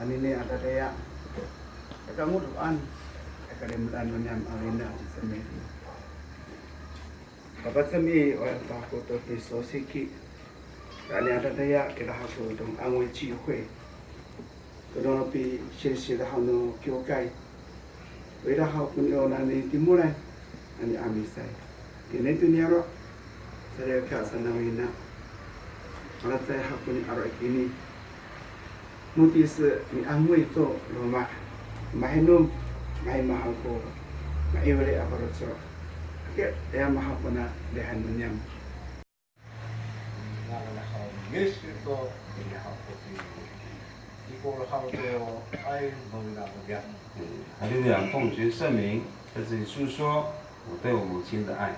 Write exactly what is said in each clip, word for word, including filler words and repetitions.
Anini a dadaya, aka ngodoan, aka limelaan no niyam a wina ci Cemi. Papa Cemi, o ira to hako to pisosiki. Anini a dadaya, ira hako to 安慰聚会. Tono no pisilsil haw no kiwkay. O ira haw ko niya nani timolay, nani 'Amisay. Kini to niyaro', salikaka sa nawina. Malacecay haw ko niyaro' kini. Moti sa mi'angoy to loma'. Mahinom, mahimahaw ko ma'iwli a faloco'. Ake, aya mahaw kona lihay no niyam. Nanay haw ni Yis Kristo, nanay haw ko ci, ikor haw to 'ay no wina no niyam. 哈利路亚，奉主圣名在这里诉说我对我母亲的爱。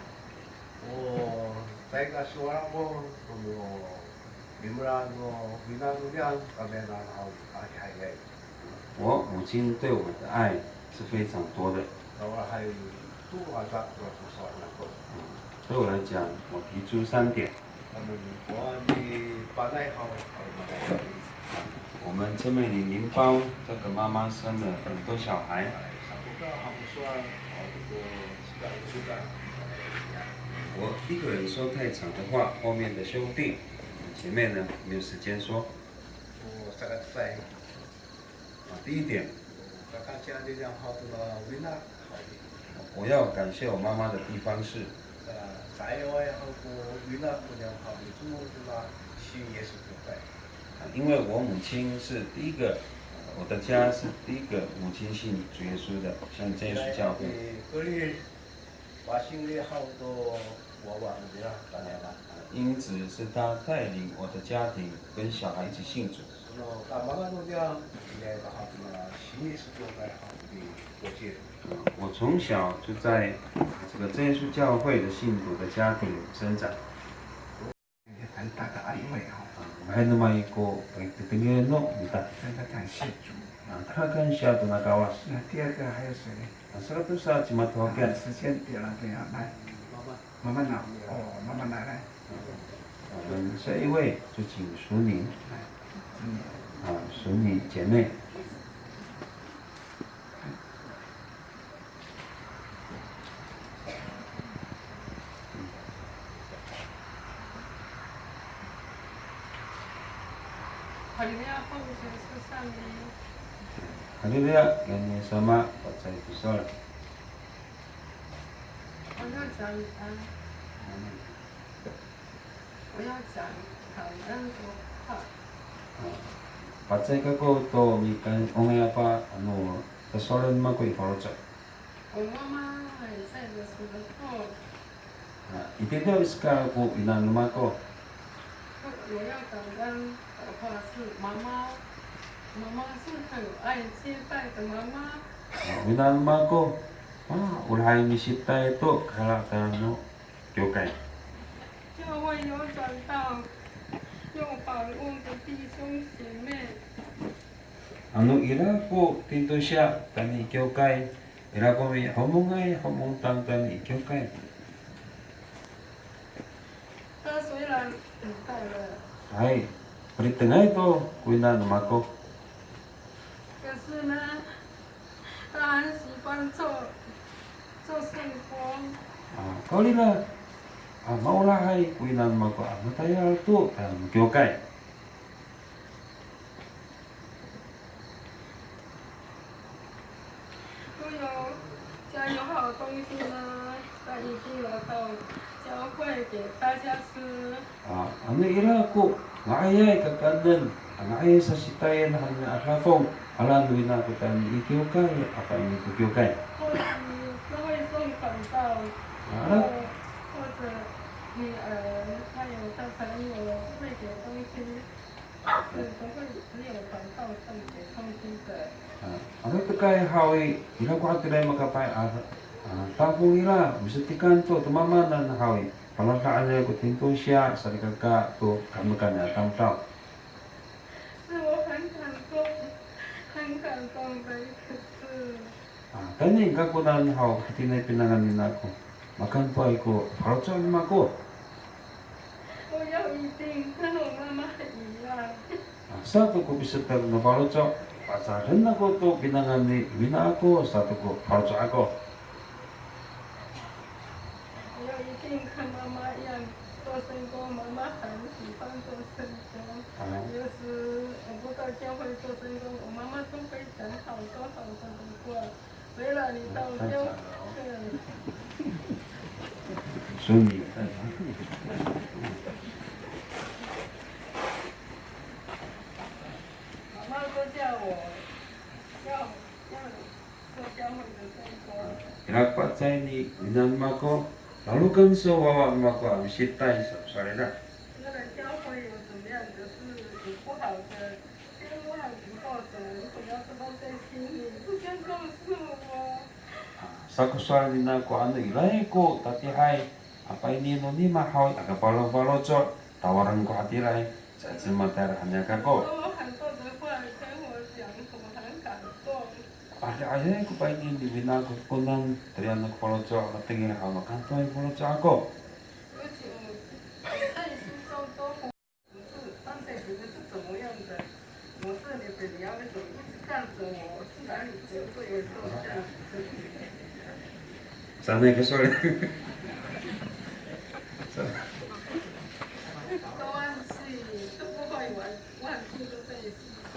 O caay ka sowal ako, kono limelaan no wina no niyam, kami nanay haw a adihay. 我母亲对我的爱是非常多的。 Sowal hay to aca ko sowal ako. 对我来讲，我提出三点。 Kami o ni Panay haw, haw manay. 我们陈美玲邻邦这个妈妈生了很多小孩。 Sakoka haw ko sowal, haw ko sika ko sika. 我一个人说太长的话，后面的兄弟姐妹呢，没有时间说。 O sakacecay. 啊，第一点， Kakansya niyam haw to na wina haw i. 我要感谢我妈妈的地方是， Ka, caay haw ko wina ko niyam haw i, congcong tona 信耶稣教会。 啊，因为我母亲是第一个，呃，我的家是第一个母亲信主耶稣的，信真耶稣教会。 Kori pasingli haw to wawa no nira, tayra. 因此是她带领我的家庭跟小孩一起信主。 Kono kamama no niyam, ira to haw to na 信耶稣教会 haw i, 我从小就在这个真耶稣教会的信徒的家庭生长。 Tantaka a liway, ho. A, mahaen no mako pangititengil no mita. 真的感谢主。 A, kakansya to na Kawas. 那第二个还有谁？ A, sakatosa cima to hakiya. 时间点了，对啊，来。慢慢拿。哦，慢慢来，来。我们下一位就请淑宁。来，淑宁。啊，淑宁姐妹。 Haleluya, Yis Kristo sami. Haleluya, Yis Kristo sami, pacay to sowal. 感恩。我要讲感恩的话。 Pacay kako to mikan, ongay apa, ano, tasolen mako i faloco'. 我妈妈还在的时候， A, itini to miskal ko ina no mako. 我要感恩的话是妈妈，妈妈是很爱接待的妈妈。 A, o ina no mako, a, o lahay misitay to kala tayra no kiwkay. 教会有长老，有访问的弟兄姐妹。 Ano ira ko tintosiya tayni i kiwkay, ira ko mihomongay homong tangtani i kiwkay. 他虽然离开了， Hay, palitengay to ko ina no mako. 可是呢，他很喜欢做，做圣工。 A, kawrira, a, maolahay ko ina no mako a matayal to tayni i kiwkay. 都有，家有好东西呢，他一定要到教会给大家吃。 A, ano ira ko nga'ayay kakaenen, a, nga'ayay sasitayen han a dafong, alaen no ina ako tayni i kiwkay, a, tayni ko kiwkay. 或许他会送传道， A, ala- 或，或者女儿，她有她朋友会给东西。 是都会，只有传道送给东西的。 A, ano teka haw i, ira ko hatiraay makapahay a, a, dafong ira, misetikan to, to mamanan haw i, paladaan ko tintosiya, salikaka to, kahemekan a tamdaw. 是我很感动，很感动的一个字。 A, tayni kako nan haw, hatiniay pinangan ni ina ako. Makantoay ko faloco' no mako. 我要一定跟我妈妈一样。 A, sato ko pisetek no faloco', pacaden ako to pinangan ni ina ako, sato ko faloco' ako. 我要一定跟妈妈一样做圣工，妈妈很喜欢做圣工。 A. 有时我不到教会做圣工，我妈妈都会讲好多好多的话。 回来你到家，嗯。所以，妈妈都叫我要，要做教会的圣工。 Ira ko pacay ni ina no mako, laloken so wawa no mako a misitay sa, sa ira. 虽然教会有怎么样的事，有不好的， Sa ko sowal nina ko ano iraay ko tatiihay, a paini no nima haw i, aka falo, faloco', tawaran ko hatiraay, sa cima tayra haniya kako. 'Adiay ko paini ni wina ako konan, tayra ko faloco', matengil haw makantoay faloco' ako. 上辈子的是怎么样的？我是你的，你要为什么一直看着我？我是哪里做对了做下？ Sanay ko sowal. 都忘记，都不会忘，忘记都被吸收。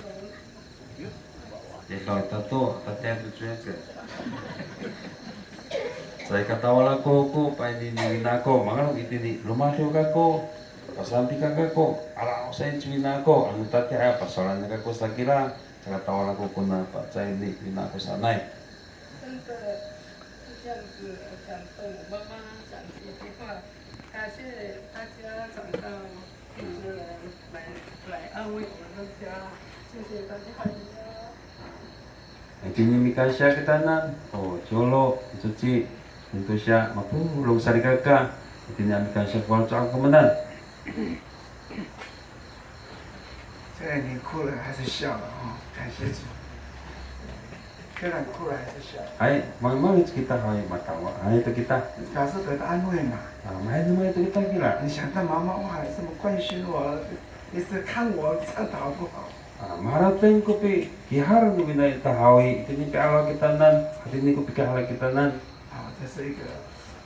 Ikaw tato, tatiya to coyake. Caay ka tawal ako ko paini ni wina ako, mangalok itini, lomadiw kako, pasanpika kako, ala, o saan ci wina ako, ano tatiihay, pasowalan kako sakira, caay ka tawal ako kona pacay ni wina ako sanay. 真的是这样子，很感动。我妈妈讲这句话，感谢大家找到 Itini mikansiya kitanan, o, Colo, Icoci, tintosiya, mapolong salikaka, itini a mikansiya ko faloco' ako komanan. 虽然你哭了还是笑了哦，感谢主。虽然哭了还是笑。 Hay, mangimangic kita, hay, matawa, hay, to kita. 表示得到安慰嘛。 A, mahaen no mako to kita kira. 你想到妈妈，哇，这么关心我，一直看我，这样的好不好？ A, maharateng ko pikihar no wina ita haw i, itini pi'araw kitanan, hatini ko pikihar kitanan. 啊，这是一个，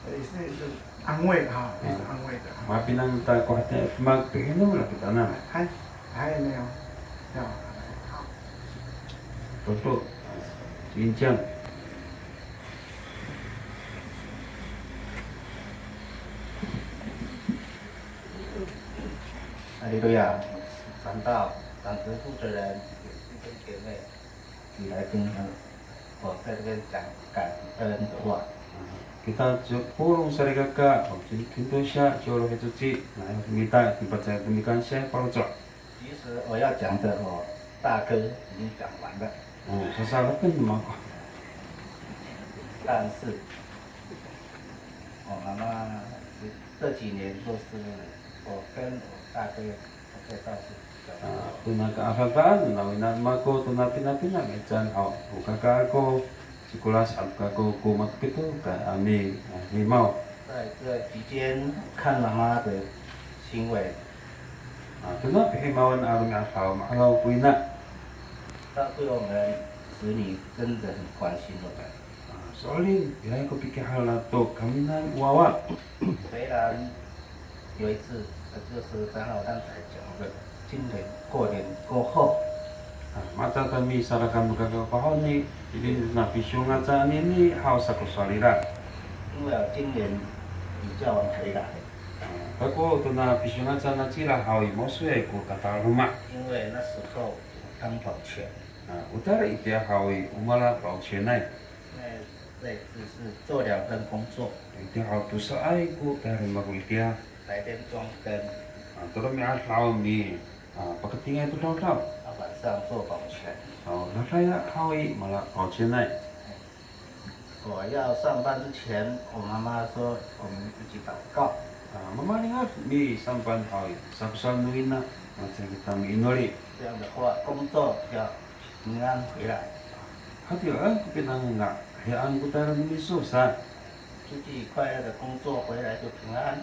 也是一个安慰哈，也是安慰的哈。 Mapinang ta ko hatiniay a demak, pihinom nira kitanan. 还，还有没有？要，好。 Toto, 印象。哈利路亚！传道、长执、负责人、弟兄姐妹、来宾们，我在这边讲感恩的话。Kita polong salikaka, o, ci, cinto siya, ciwlo hicoci, na, kita, kita, kita, kita, kita, kita, 其实我要讲的，我大哥已经讲完了。O, sasaraken no mako. 但是，我妈妈这几年都是我跟我大哥，我在照顾。A, tona ka'adadaan no wina no mako, tona pinapina mican haw, o kaka ako, Sikolas han kako ko matoki to ka ami, a, himaw. 在这期间看妈妈的行为。A, tona pihimawan a romi'ad haw, ma'araw ko ina. 她对我们子女真的很关心我们。A, so'elin, ira ko pikihar to kaminan wawa. 虽然有一次，呃，就是长老刚才讲的，今年过年过后。A, maca to misalakan no kaka ko fahoni, itini tona pisiwangacaan anini haw sa ko sowal ira. 因为今年比较晚回来。A, kako tona pisiwangacaan nacila haw i, mosoway ko tataloma'. 因为那时候我当保全。A, o tayra itiya haw i, o mala 保全 ay. 那那只是做两份工作。Itiya haw tosaay ko tayra no mako itiya. 白天装灯。A, to romi'ad haw mi, a, pakatingay to dawdaw. 啊，晚上做保全。O, dadaya haw i mala 保全 ay. 我要上班之前，我妈妈说我们一起祷告。A, mamalingad misangpan haw i, sako sowal no ina, maca kita miinori. 这样的话，工作要平安回来。Hatiraay ko pinangan, hiyaan ko tayra no miso sa. 出去快乐的工作，回来就平安。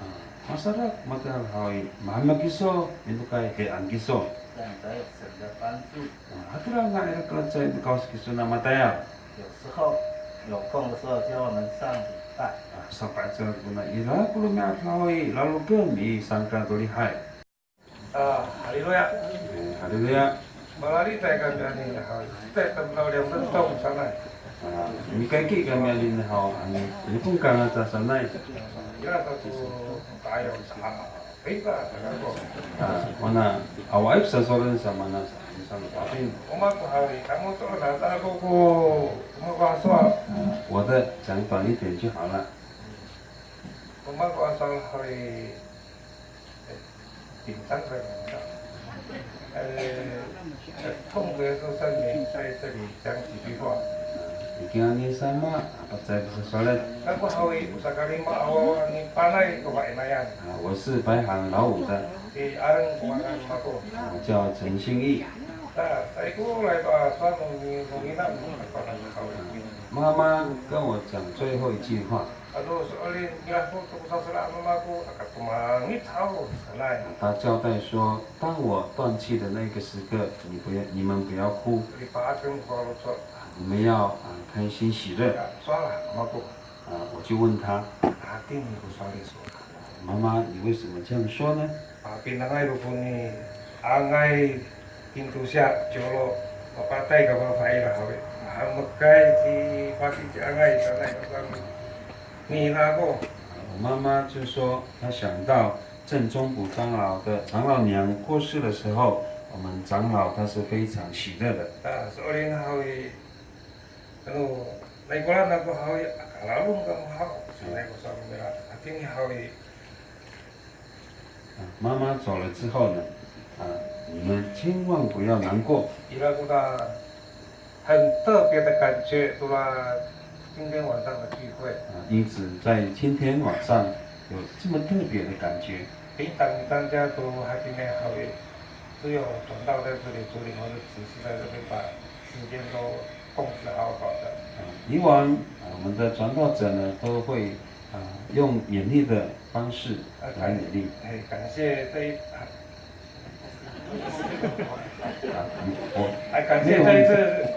A, masadak matayal haw i, mahemek kiso, minokay hiyaan kiso. 这样才有神的帮助。A, hatira nga ira kalacecay no Kawas kiso na matayal. 有时候有空的时候，叫我们上礼拜。A, sapa'icel kona ira ko romi'ad haw i, lalok misangka to lihay. A, haliluya. E, haliluya. Malalitay kami anini haw i, tay tamdaw liyang mentong sanay. A, mikayki kami anini haw, anini, nipong kangaca sanay. Ira sa ko ta'ayaw sa, a, pita sa kako. A, mana, awaay ko sasoren sa mana sa, sa mapapin. O mako haw i, kamo to na sa ako ko, o mako a sowal. A, 我的讲短一点就好了。O mako a sowal haw i, 紧张的，呃，痛的时候，圣灵在这里讲几句话。Ikinga ni sama, a, pacay ko sasolet. Kako haw i, o sakalima a wawa ni Panay ko fa'inayan. A, 我是白行老五的。Ci Areng ko ngangan mako. A, 我叫陈信义。Na, saikoray to a sowal no, no ina, no Panay haw i. 妈妈跟我讲最后一句话。 Ano so'elin, ira ho to ko sasela no mako, aka tomangic haw sanay. 他交代说，当我断气的那个时刻，你不要，你们不要哭。Lipahak ko faloco'. 你们要，啊，开心喜乐。Ya, sowal han no mako. 啊，我就问他，Hatini ko sowal iso. 妈妈，你为什么这样说呢？ A, pinangay ko ni angay, cinto siya, ciwlo, mapatay ka fafahi haw i. Mahemekay ci Faki ci angay sanay ko sowal ni ina ako. 我妈妈就说，她想到正中埔长老的长老娘过世的时候，我们长老他是非常喜乐的。A, so'elin haw i, ano, naikoran ako haw i, aka lalong kamo haw, sanay ko sowal nira. Hatini haw i, 啊，妈妈走了之后呢，啊，你们千万不要难过。Ira ko na 很特别的感觉，除了今天晚上的聚会。啊，因此在今天晚上有这么特别的感觉。平常大家都 haw i, 只有传道在这里处理，或者执事在这边把时间都控制好好的。啊，以往，啊，我们的传道者呢，都会，啊，用勉励的方式来勉励。啊，感，哎，感谢这一，啊，啊，我，哎，感谢这一次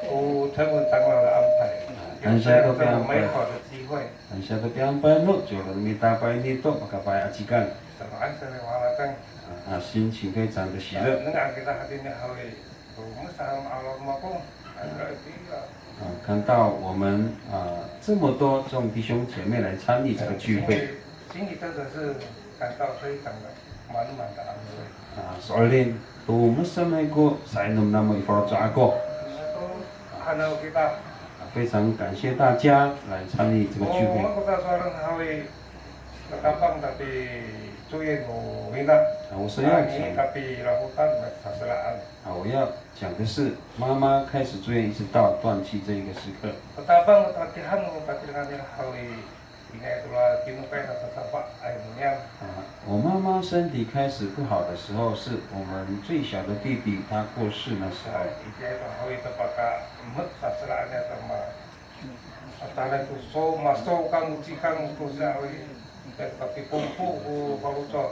吴成文长老的安排，啊，有这样这么美好的机会。感谢都非常感，感谢都非常感恩，就让我们大拜你都，拜拜啊，吉干。Sama-an sa ni Wala Tang. 啊，啊，心情非常的喜乐。Neng kita hatini haw i, o, masa haw i, a, 啊，看到我们，啊，这么多众弟兄姐妹来参与这个聚会。心里真的是感到非常的 Manoman ta ano. A, so'elin to masanay ko sa'inom namo i faloco' ako. Ano kita. 非常感谢大家来参与这个聚会。 O, mako ta sowal haw i, tatapang tapi coyen no wina. 啊，我是要讲， Nani tapi lafotan, saseraan. 啊，我要讲的是，妈妈开始住院一直到断气这一个时刻。 Tatapang no tatihan no tatirengan nira haw i, ina to ra kinokay na tatapa ay no niyam. 啊，我妈妈身体开始不好的时候，是我们最小的弟弟他过世那时候。 Ay, itiya to haw i, tapaka emet saseraan niya tama. Atara to so, maso kang, cikang to sa, wi. Tapi pompo ko faloco'.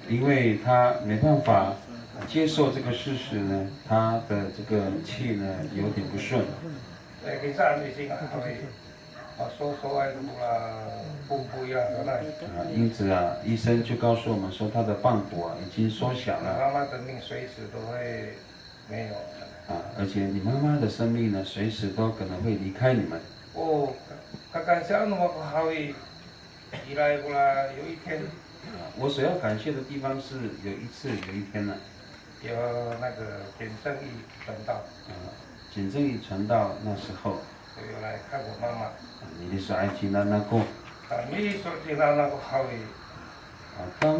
因为他没办法接受这个事实呢，他的这个气呢有点不顺。 Eh, kinsa ano ising a, wi. Maso, so ay to ra pompo ya, sanay. 啊，因此啊，医生就告诉我们说，他的脏腑啊已经缩小了。 Mama 的命随时都会 没有。 啊，而且你妈妈的生命呢，随时都可能会离开你们。 O, ka-, kakansya no mako haw i, ira ko ra 有一天。 啊，我所要感谢的地方是有一次，有一天呢， 有那个简正义传道。 啊，简正义传道那时候， 有来看我妈妈。 啊，miliso'ay cingra nako. 啊，miliso'ay cingra nako haw i. 啊，当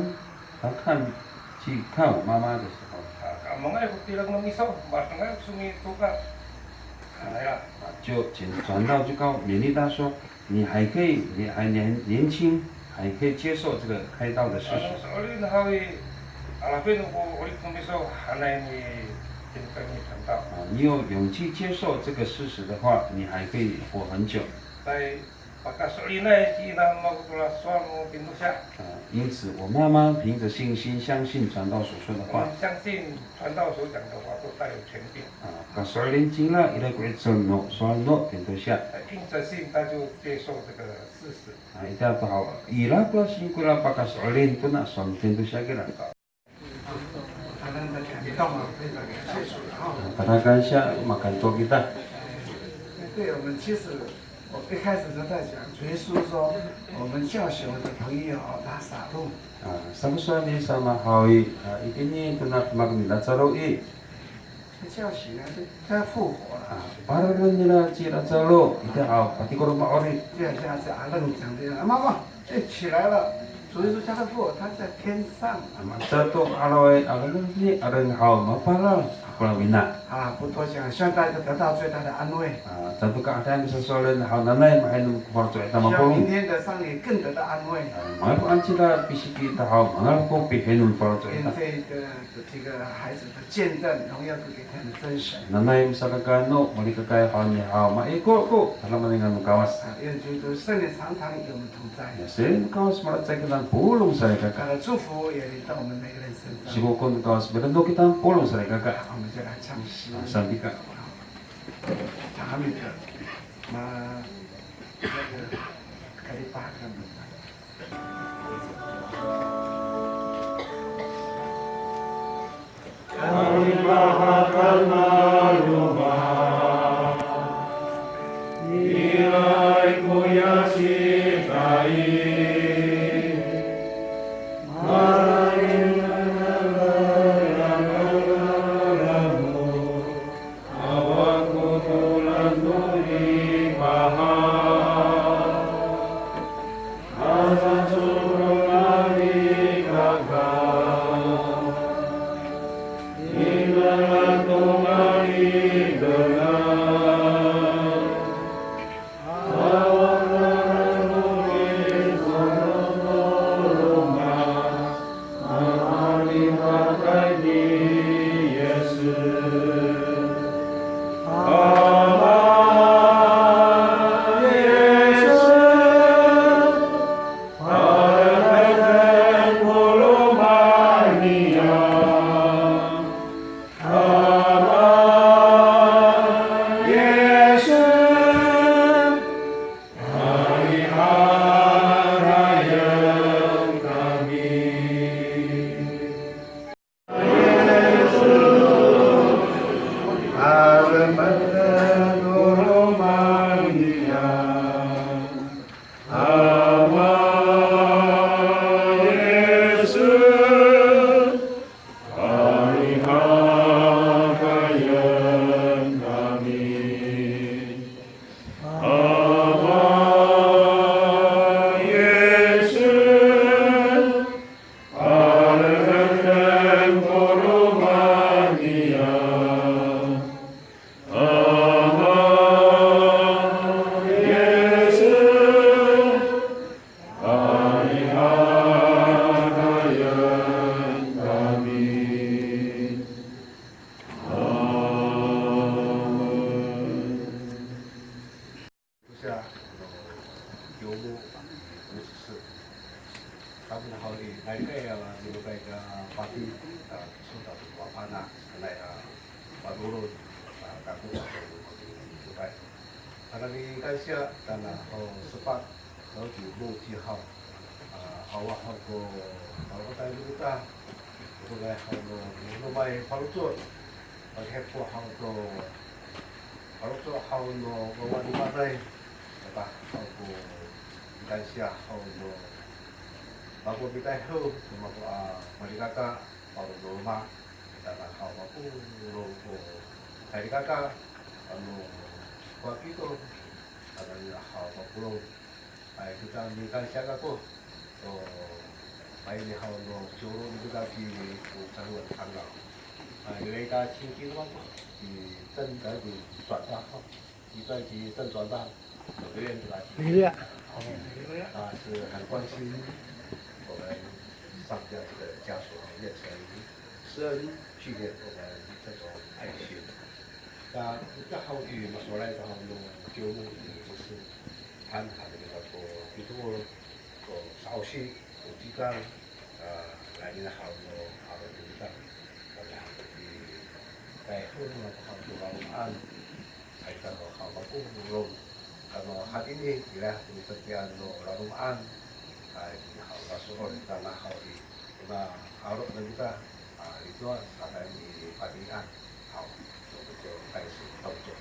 他看，去看我妈妈的时候， A, kamangay ko tireng no miso, mangay ko so mitokang. Sanay a. 啊，就请传道就告勉励他说，你还可以，你还年，年轻，还可以接受这个开刀的事实。 Ano so'elin haw i, alafin ko 'orip no miso, hanay ni, 啊，你有勇气接受这个事实的话，你还可以活很久。 Tay, pakaso'elinay ci ina no mako to ra sowal no tintosiya. 啊，因此我妈妈凭着信心相信传道所说的话。 Ano 相信传道所讲的话都带有权柄。 啊，kaso'elin cingra ira ko 'icel no sowal no tintosiya. 因着信，他就接受这个事实。 A, ita to haw, ira ko ra singko ra pakaso'elin tona sowal no tintosiya kira. 他们的感动啊，非常清楚啊。 Tadakansya, makanto kita. 对我们，其实我一开始就在讲，主耶稣说，我们叫醒我的朋友啊，拉撒路。 A, sako sowal ni Yis sama haw i, a, itini tona demak ni Lasaro i. 叫醒了，他复活了。 A, pareren nira ci Lasaro, itiya haw, patikor ma'orip. 就像是阿任讲的一样，啊，妈妈，哎，起来了。主耶稣叫他复活，他在天上。 A, masato a lalay, a lalay ni Aren haw, mapalal ko wina. 啊，不多讲，现在就得到最大的安慰。 A, caay to ka'adaan ko sasowalen haw, nanay mahaen ko faloco' ita mapolong. 希望明天的上帝更得到安慰。 A, mangalef anca cira pisiki ita haw, mangalef ko pihaen no faloco' ita. 愿这个，这个孩子的见证，荣耀归给他们真神。 Nanay misalikaka no malikakay haw nira haw, maiko ko tadamaanay no Kawas. 啊，愿主的圣灵常常与我们同在。 Ya, saan no Kawas malacecay kita polong salikaka. 他的祝福也临到我们每个人身上。 Singko no Kawas milonok kita polong salikaka. 我们就来唱诗。 A, saan tika. 唱阿美歌。那，那个，kalipahakan. Kalipahakan a loma', iraay koya citay, mararid a Tama haw i, nai kay, a, minokay ka pati, a, so ta mapana, nai, a, patorod, a, kako, a, minokay. Tana mikansiya, tana haw sepat, haw ci Mo ci haw, a, awa haw ko, a, o tayo kita, o tayo haw no, no may paloco', paghepo haw to, paloco' haw no, no wanimanay, Ata haw ko mikansiya haw no mako mitayhew no mako a malikaka, paro no loma', tana haw mapolong ko salikaka, ano, pakito, tana nira haw mapolong. Ay, kita mikansiya kako, to, ay, ni haw no, ciwlo ni kita ci, o, caluan tanggal. Ay, ni kita cingki no mako, ci, 正的，转大号。 一段一段转吧，每个月对吧？每个月。啊，是很关心我们上下这个家属啊，愿神施恩纪念我们这种爱心。那这好与马索来的话，用旧木就是谈谈的那个，就是说， Ko sa'osi, ko cikang, a, lain haw no haw no kita. Kami haw i, kay haw no haw no laloma'an. Ay, kano haw mapolong. Kano hatini, ira ko mitekian no laloma'an. Ay, haw maso'ot, tana haw i, kona aro' no kita. A, ito, a, sa kami i Padian. Haw, so, so, kay so, so, so.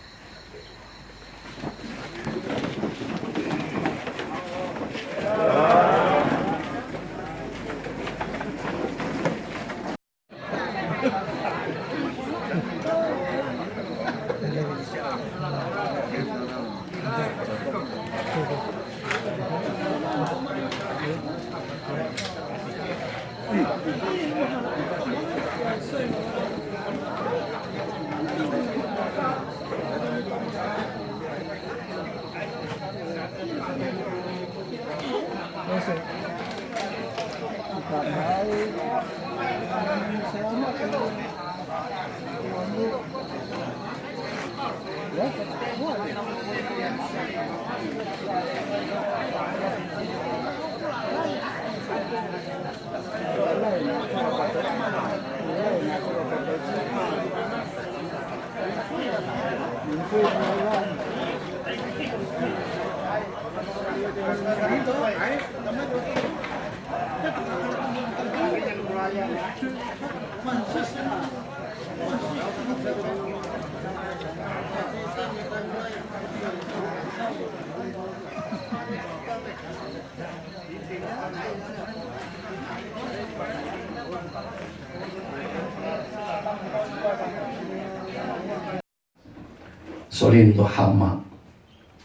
So'elin to hama.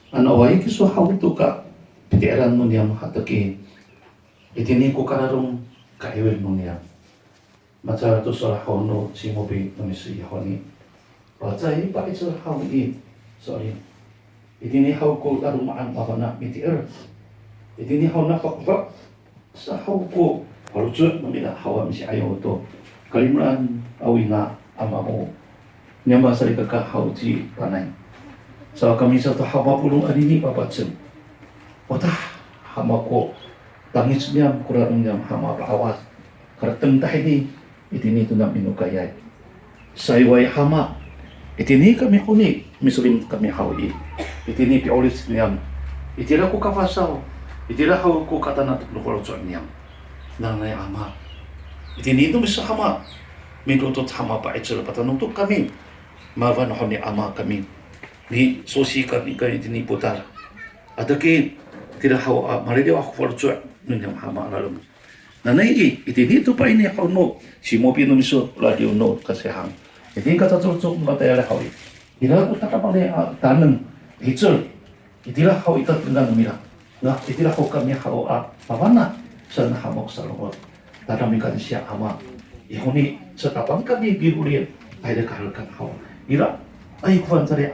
Ano awaay kiso haw to ka piti'eran no niyam hateki. Itini ko kararong ka 'iwil no niyam. Maca to sowal haw no Simopi no miso i honi. Pacay pa'icel haw i, so'elin. Itini haw ko laloma'an mafana' miti'er. Itini haw nafakfak sa haw ko faloco' no mira haw a misi'ayaw to kalimelaan a wina a mamo. Niyam a salikaka haw ci Panay. Sa kami sato haw mapolong anini papacem. Watah, hama ko tangic niyam, ko rareng niyam hama pa'awat. Kareteng tahini, itini to niyam minokayay. Saiway hama, itini kami honi, misolim kami haw i. Itini pi'olic niyam. Itira ko kafasaw, itira haw ko katanatok no faloco' niyam. Nanay Ama, itini to miso hama, midotot hama pa'icel patanotok kami. Mafana' honi Ama kami. Misosi kami ka itini potal. Ataki, tira haw a maliliw a ko faloco' no niyam hama lalom. Nanay i, itini to paini haw no Simopi no miso radiw no kasihang. Itini ka cacocok no matayal haw i. Ira ko tadamaanay a taneng, 'icel. Itira haw i tatengan no mira. Nga itira haw kami haw a mafana' saan hama ko salongoc. Tada mikansiya Ama. I honi satapang kami mirorid, tayra kaherekan haw. Ira, ay ko fangcalay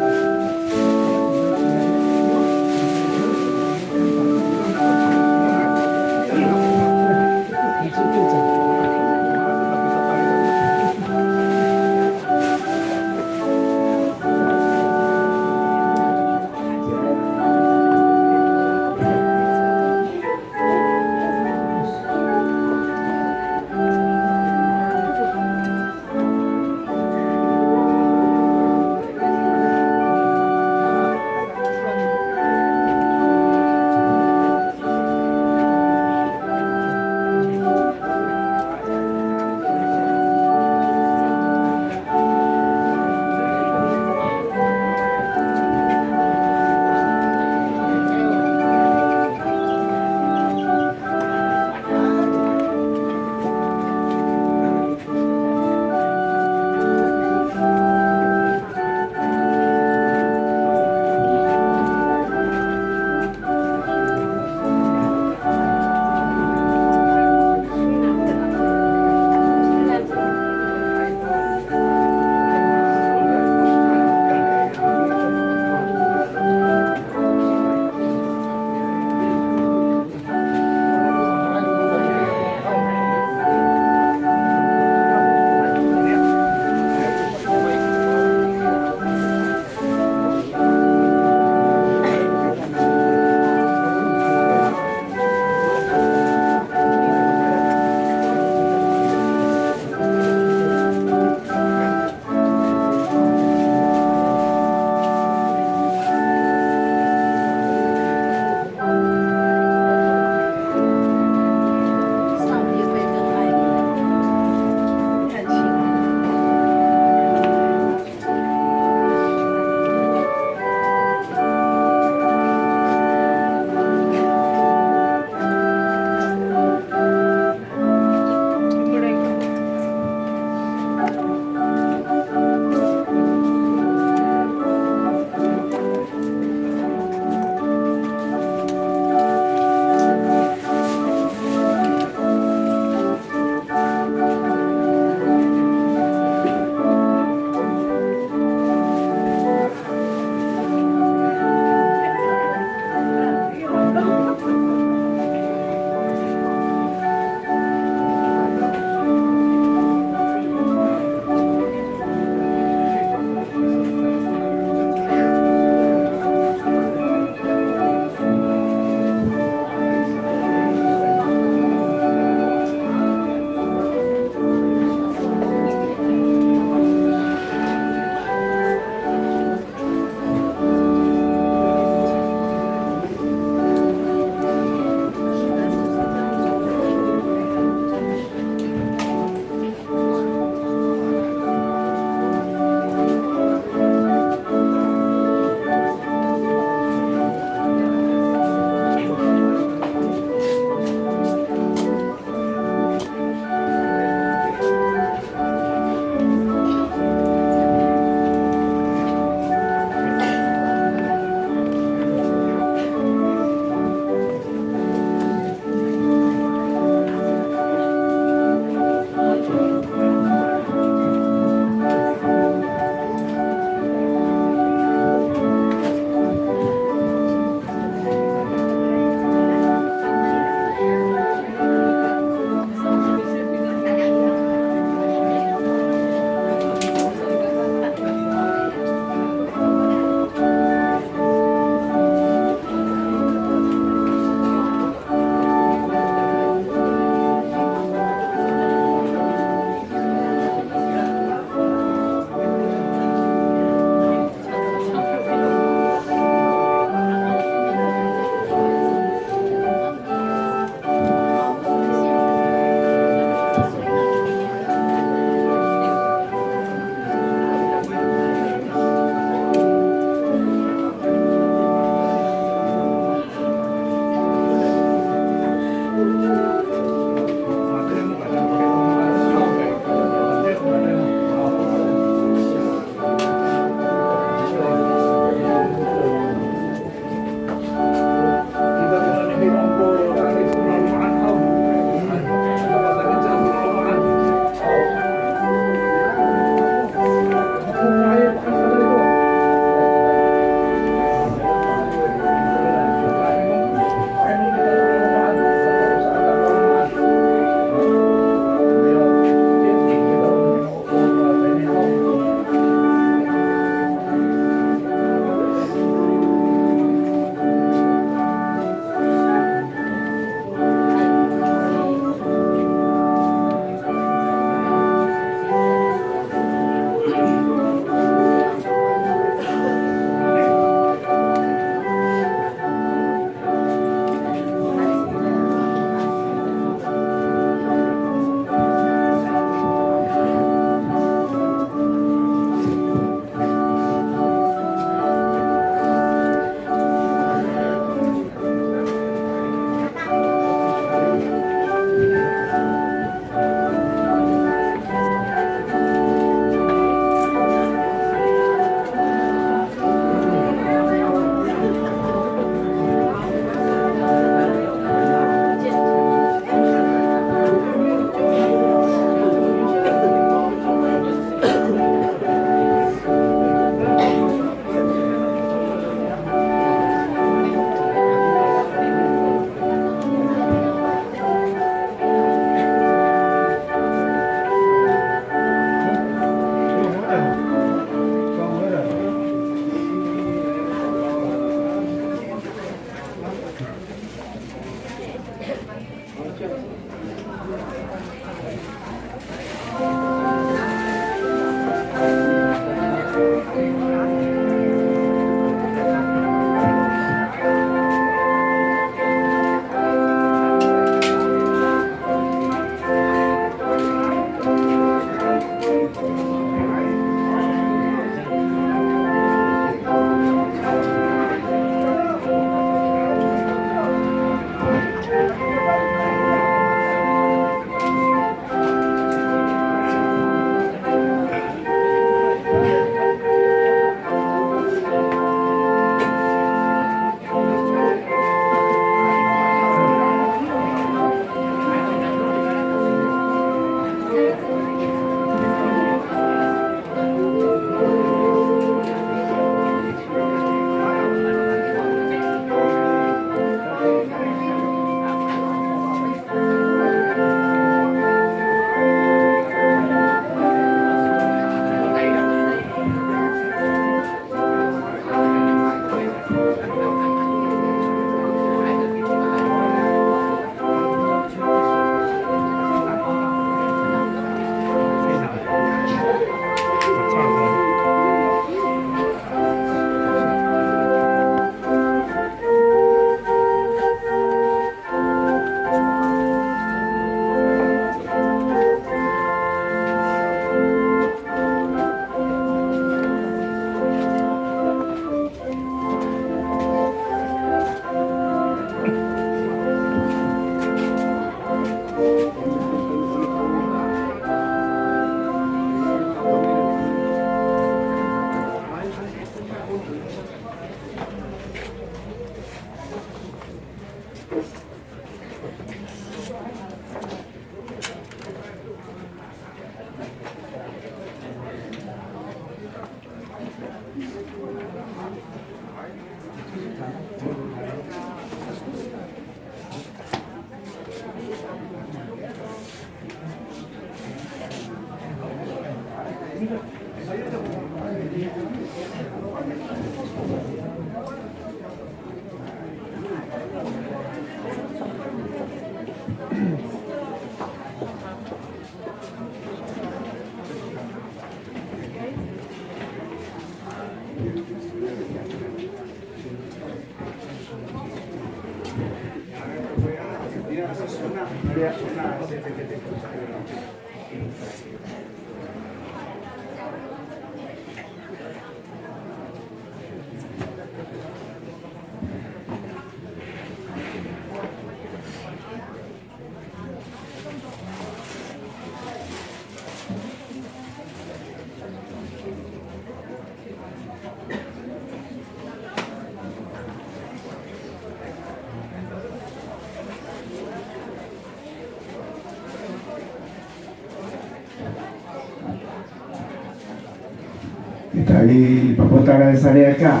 Kita i papotalay sa riyaka,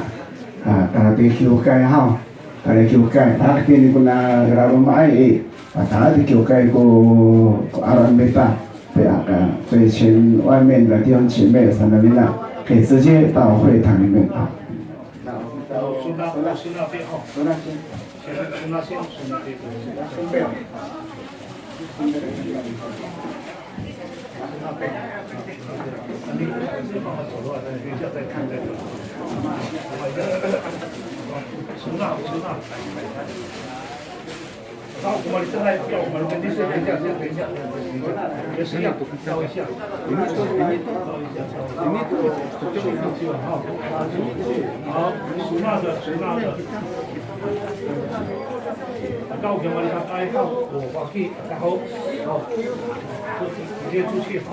a, tala to kiwkay haw, tala kiwkay, a, kini kona laloma'ay i, a, tala to kiwkay ko, ko 'aloman mita, 对啊，啊，最亲外面的弟兄姐妹，咱们呢，可以直接到会堂里面啊。 收纳，收纳费哦。收纳金。收纳金，收纳费。收纳费。收纳费。那你这个放好走了，等一下再看再说。收纳，收纳。 好，收纳的，收纳的。好，直接出去，好。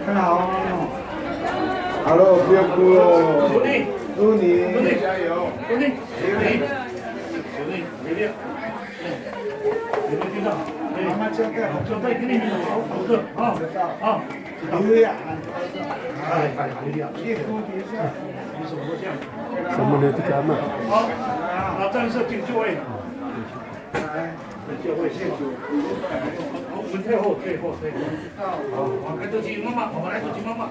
看好。好了，不要哭了。祝你加油。 有没有听到？哎，就在这里面好，好的，啊，啊。哎，哎，哎呀，你怎么这样？好，那战士请就位。就位，谢谢。好，我们退后，退后，退后。好，我们来走进妈妈，我们来走进妈妈。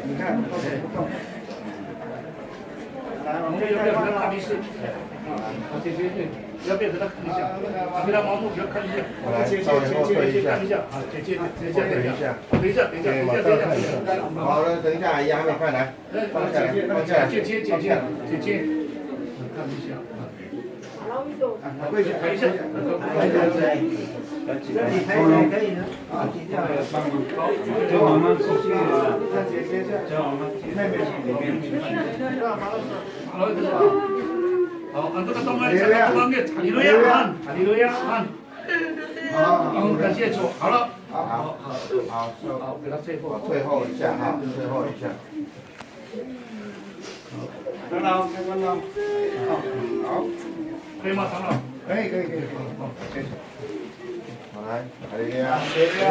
你看，来，我们要不要给他看一下？啊，姐姐，对，要不要给他看一下？给他盲目给他看一下。我来稍微后退一下。看一下啊，姐姐，姐姐，等一下，等一下，等一下，等一下，等一下。好了，等一下，阿姨还没看，来，放下来，放下来，姐姐，姐姐，姐姐，看一下。 好，那这个动漫，这个动漫，哈利路亚，哈利路亚，哈。好，感谢主，好了。好，好，好，好，给他退后。退后一下哈，退后一下。 当然，当然。好，可以吗，长老？可以，可以，可以。好，谢谢。好，来，哈利路亚。哈利路亚。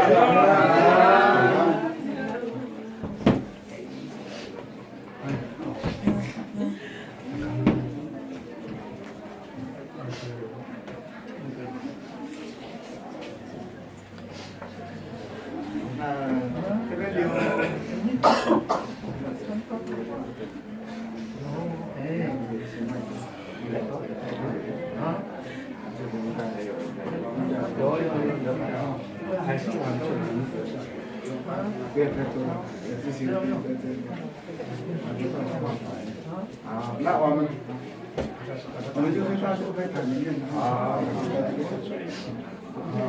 那这边有，哎，啊，有有有有，还是我们不要太多了，自行车在这里。啊，那我们我们就会到处会谈一遍啊。啊，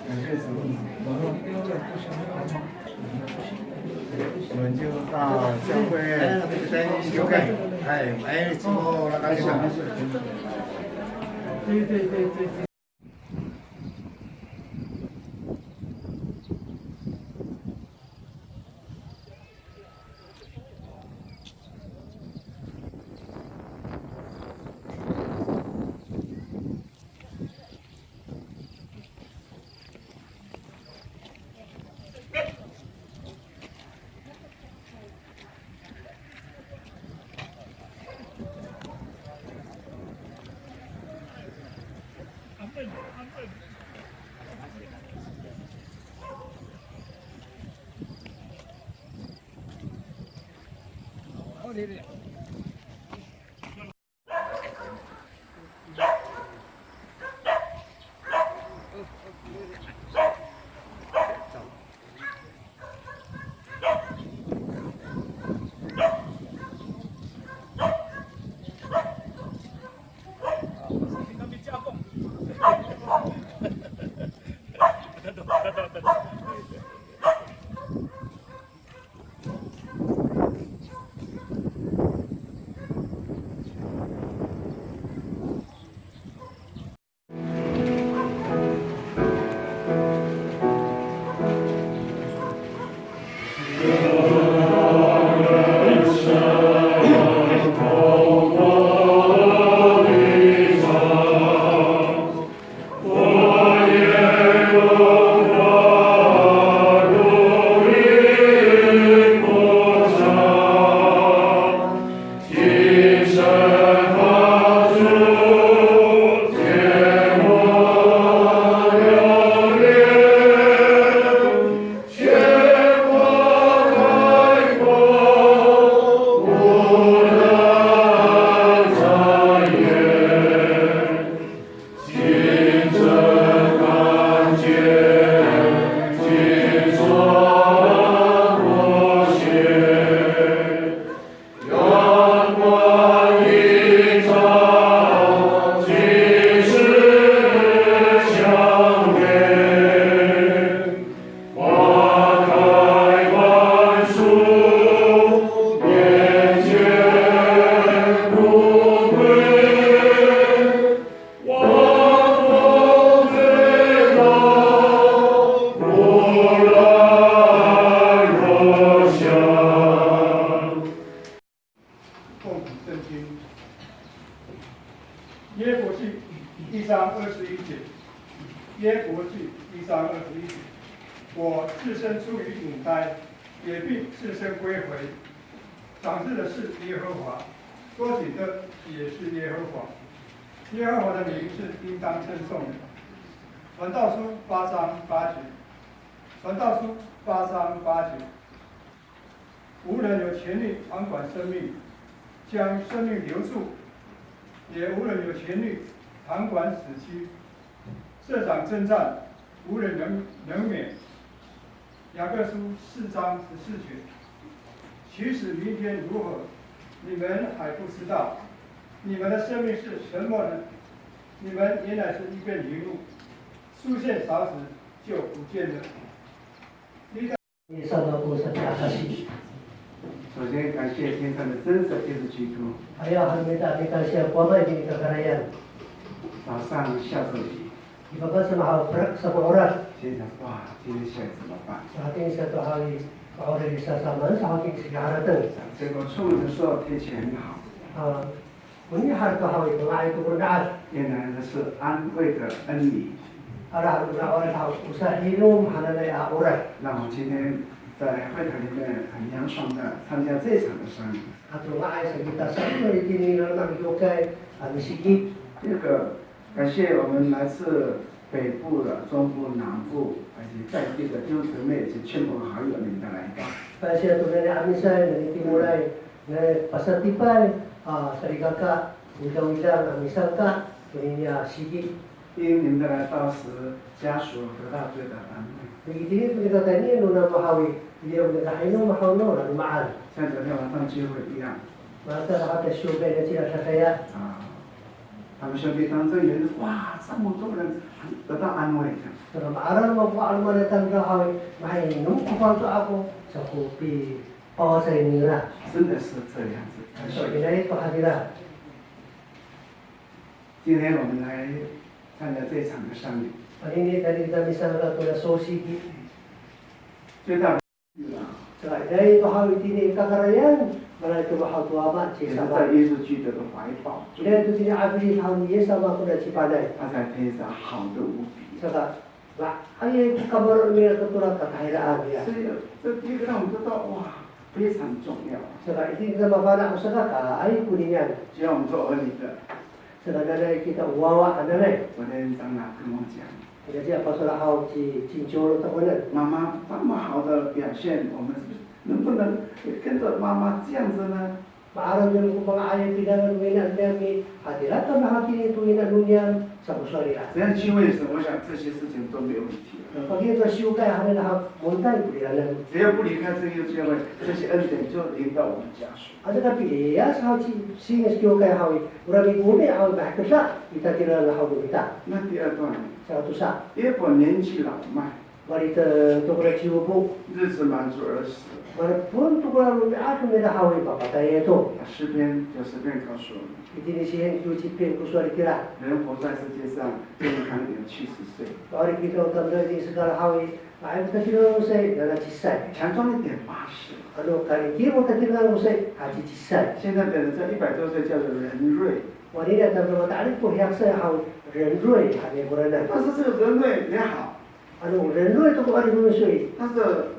感谢主。 我们就到教会修改。哎，哎，之后那个出于母胎，也必赤身归回。掌事的是耶和华，捉紧的也是耶和华。耶和华的名是应当称颂的。传道书八章八节，传道书八章八节。无人有权利掌管生命，将生命留住，也无人有权利掌管死期。这场征战，无人能能免。雅各书四章十四节。其实明天如何，你们还不知道。你们的生命是什么呢？你们原来是一片云雾，出现少时就不见了。 首先感谢天上的真神耶稣基督。Ayaw han mita a mita siya ko Wama itini i kakarayan. 早上下着雨，Ipapat sa mahaw perak sa ko 'orad. 心想，哇，今天下雨怎么办？ Sa hatini sato haw i, ka'orad i sasamaan sa hatini siki harateng. 结果出门的时候天气很好。 A, Onini haw to haw i, to nga'ay to ko romi'ad. 原来那是安慰的恩雨。 Ala, ala, ala haw, o sahinom hananay a 'orad. 让我今天在会堂里面很凉爽的参加这一场的生日。 Ato nga'ay sa kita sa'opo itini i laloma' no kiwkay a misigit. 第二个，感谢我们来自北部的、中部、南部，以及在地的弟兄姊妹以及亲朋好友，你们的来到。 Pasiya to nani a misay, nani timolay, nani pasatipay, a, salikaka, widawidang a misangka tonini a sigi. 因你们的来到使家属得到最大的安慰。 Itini to nika tayni no namo haw i, ira ko nika hinom haw no laloma'an. 像昨天晚上聚会一样。 Mata sa kata siwkay nacila sasaya. 啊，他们兄弟当中有人，哇，这么多人得到安慰，这样。 Saka ma'araw no mako a 'alomanay tamdaw haw i, mahinom ko fangco ako, sa ko pipawasay nira. 真的是这样子。 Saka ira to hanira. 今天我们来参加这一场的丧礼。 Anini, tayni kita misangka to na sosiki. 最大的 Saka ira to haw itini i kakarayan, mala to haw to Wama ci Yis sama. 在耶稣基督的怀抱中， Ira to itini a filid haw ni Yis sama kona cipanay. 他在天上好得无比。 Saka, nga'ayay ko kamaro' nira to tora katahiraan nira. 所以这第一个让我们知道，哇，非常重要。 Saka itini kita mafana' o sakakaay koninian. 只要我们做儿女的， Saka nanay kita o wawa hananay. 昨天长老跟我讲， Ira ci Pastor haw ci, ci Ciwlo to konen. 妈妈这么好的表现，我们能不能也跟着妈妈这样子呢？ Ma'araw nira ko manga'ayay pinangan no ina niyam i, hatira tama hatini to ina no niyam, sa ko sowal nira. 只要聚会时，我想这些事情都没有问题了。 Pakayni to siwkay hananay haw, montay ko ira nan. 只要不离开这个聚会，这些恩典就临到我们家属。 Ato kapiliyas haw ci, singsi kiwkay haw i, ora mikomi haw i, mahekeda i tatirengan haw no mita. 那第二段呢？ Saka tosa. 约伯年纪老迈， Mali to, to kora ciwbo. 日子满足而死。 Malepon to kora romi'ad no mita haw i, mapatayay to. 那诗篇九十篇告诉我们， Itini Sihen ciwcipin ko sowal itira. 人活在世界上，健康有七十岁。 Ma'orip kita o tamdaw itini i sekal haw i, nga'ay ko tatirengan ko sowal i, nanacisay. 强壮一点，八十。 Ano kalingki ko tatirengan ko sowal i, hacicisay. 现在的人在一百多岁叫做人瑞。 Onini a tamdaw mata'elif ko hiyaksay haw i, 人瑞 hananay koranan. 但是这个人瑞也好， Ano 人瑞 to ko 'orip no miso i, 但是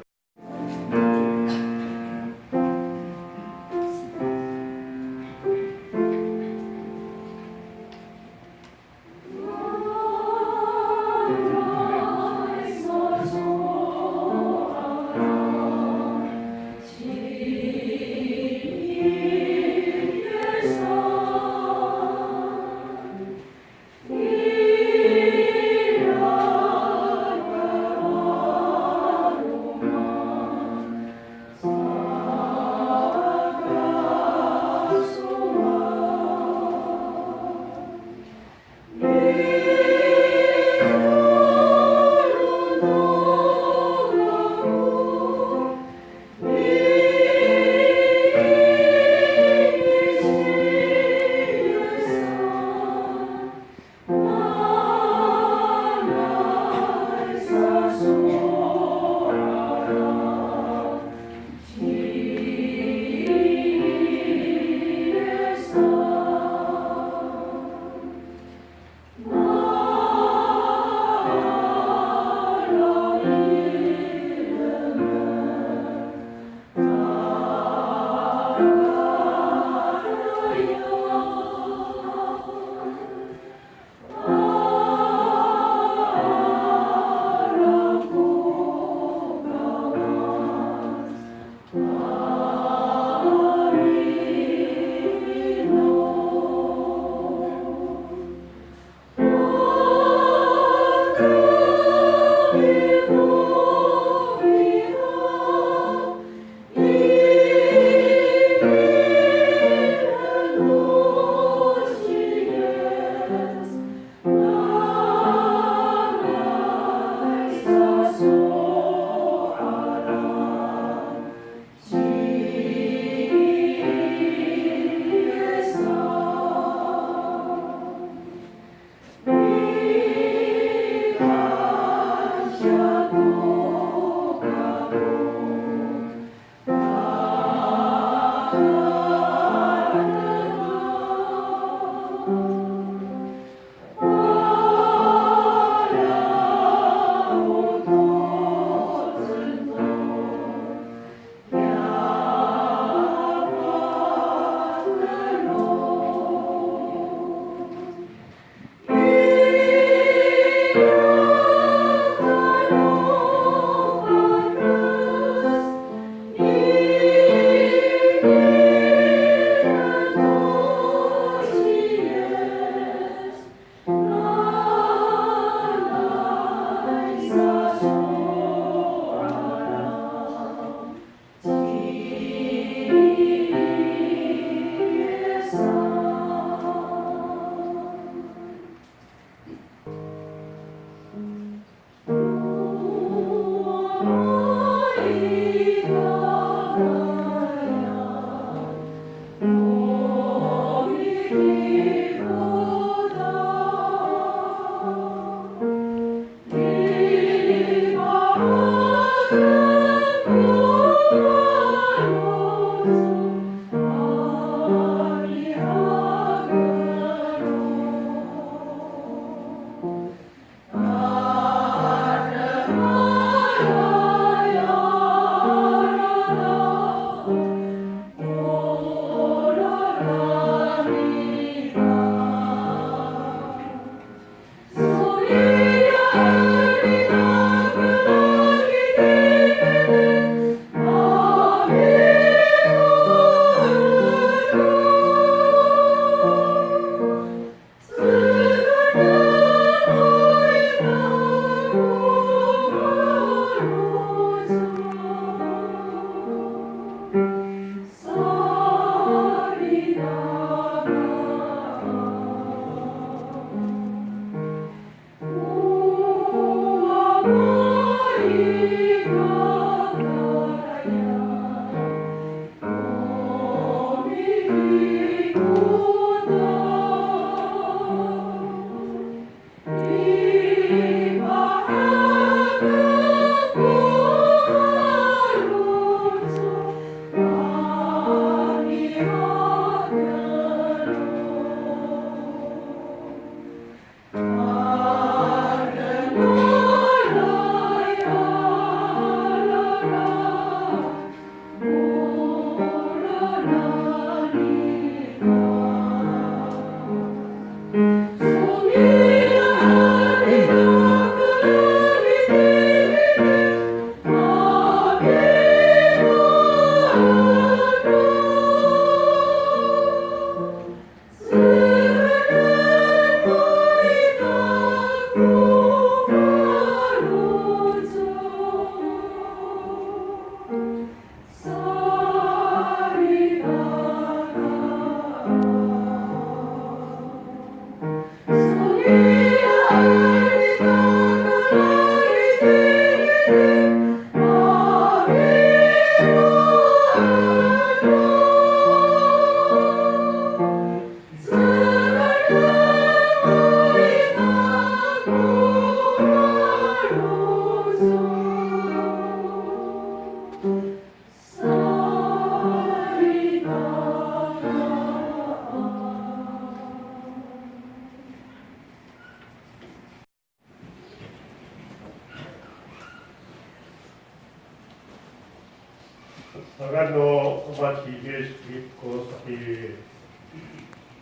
Saka no Wama ci Yis Kristo saki,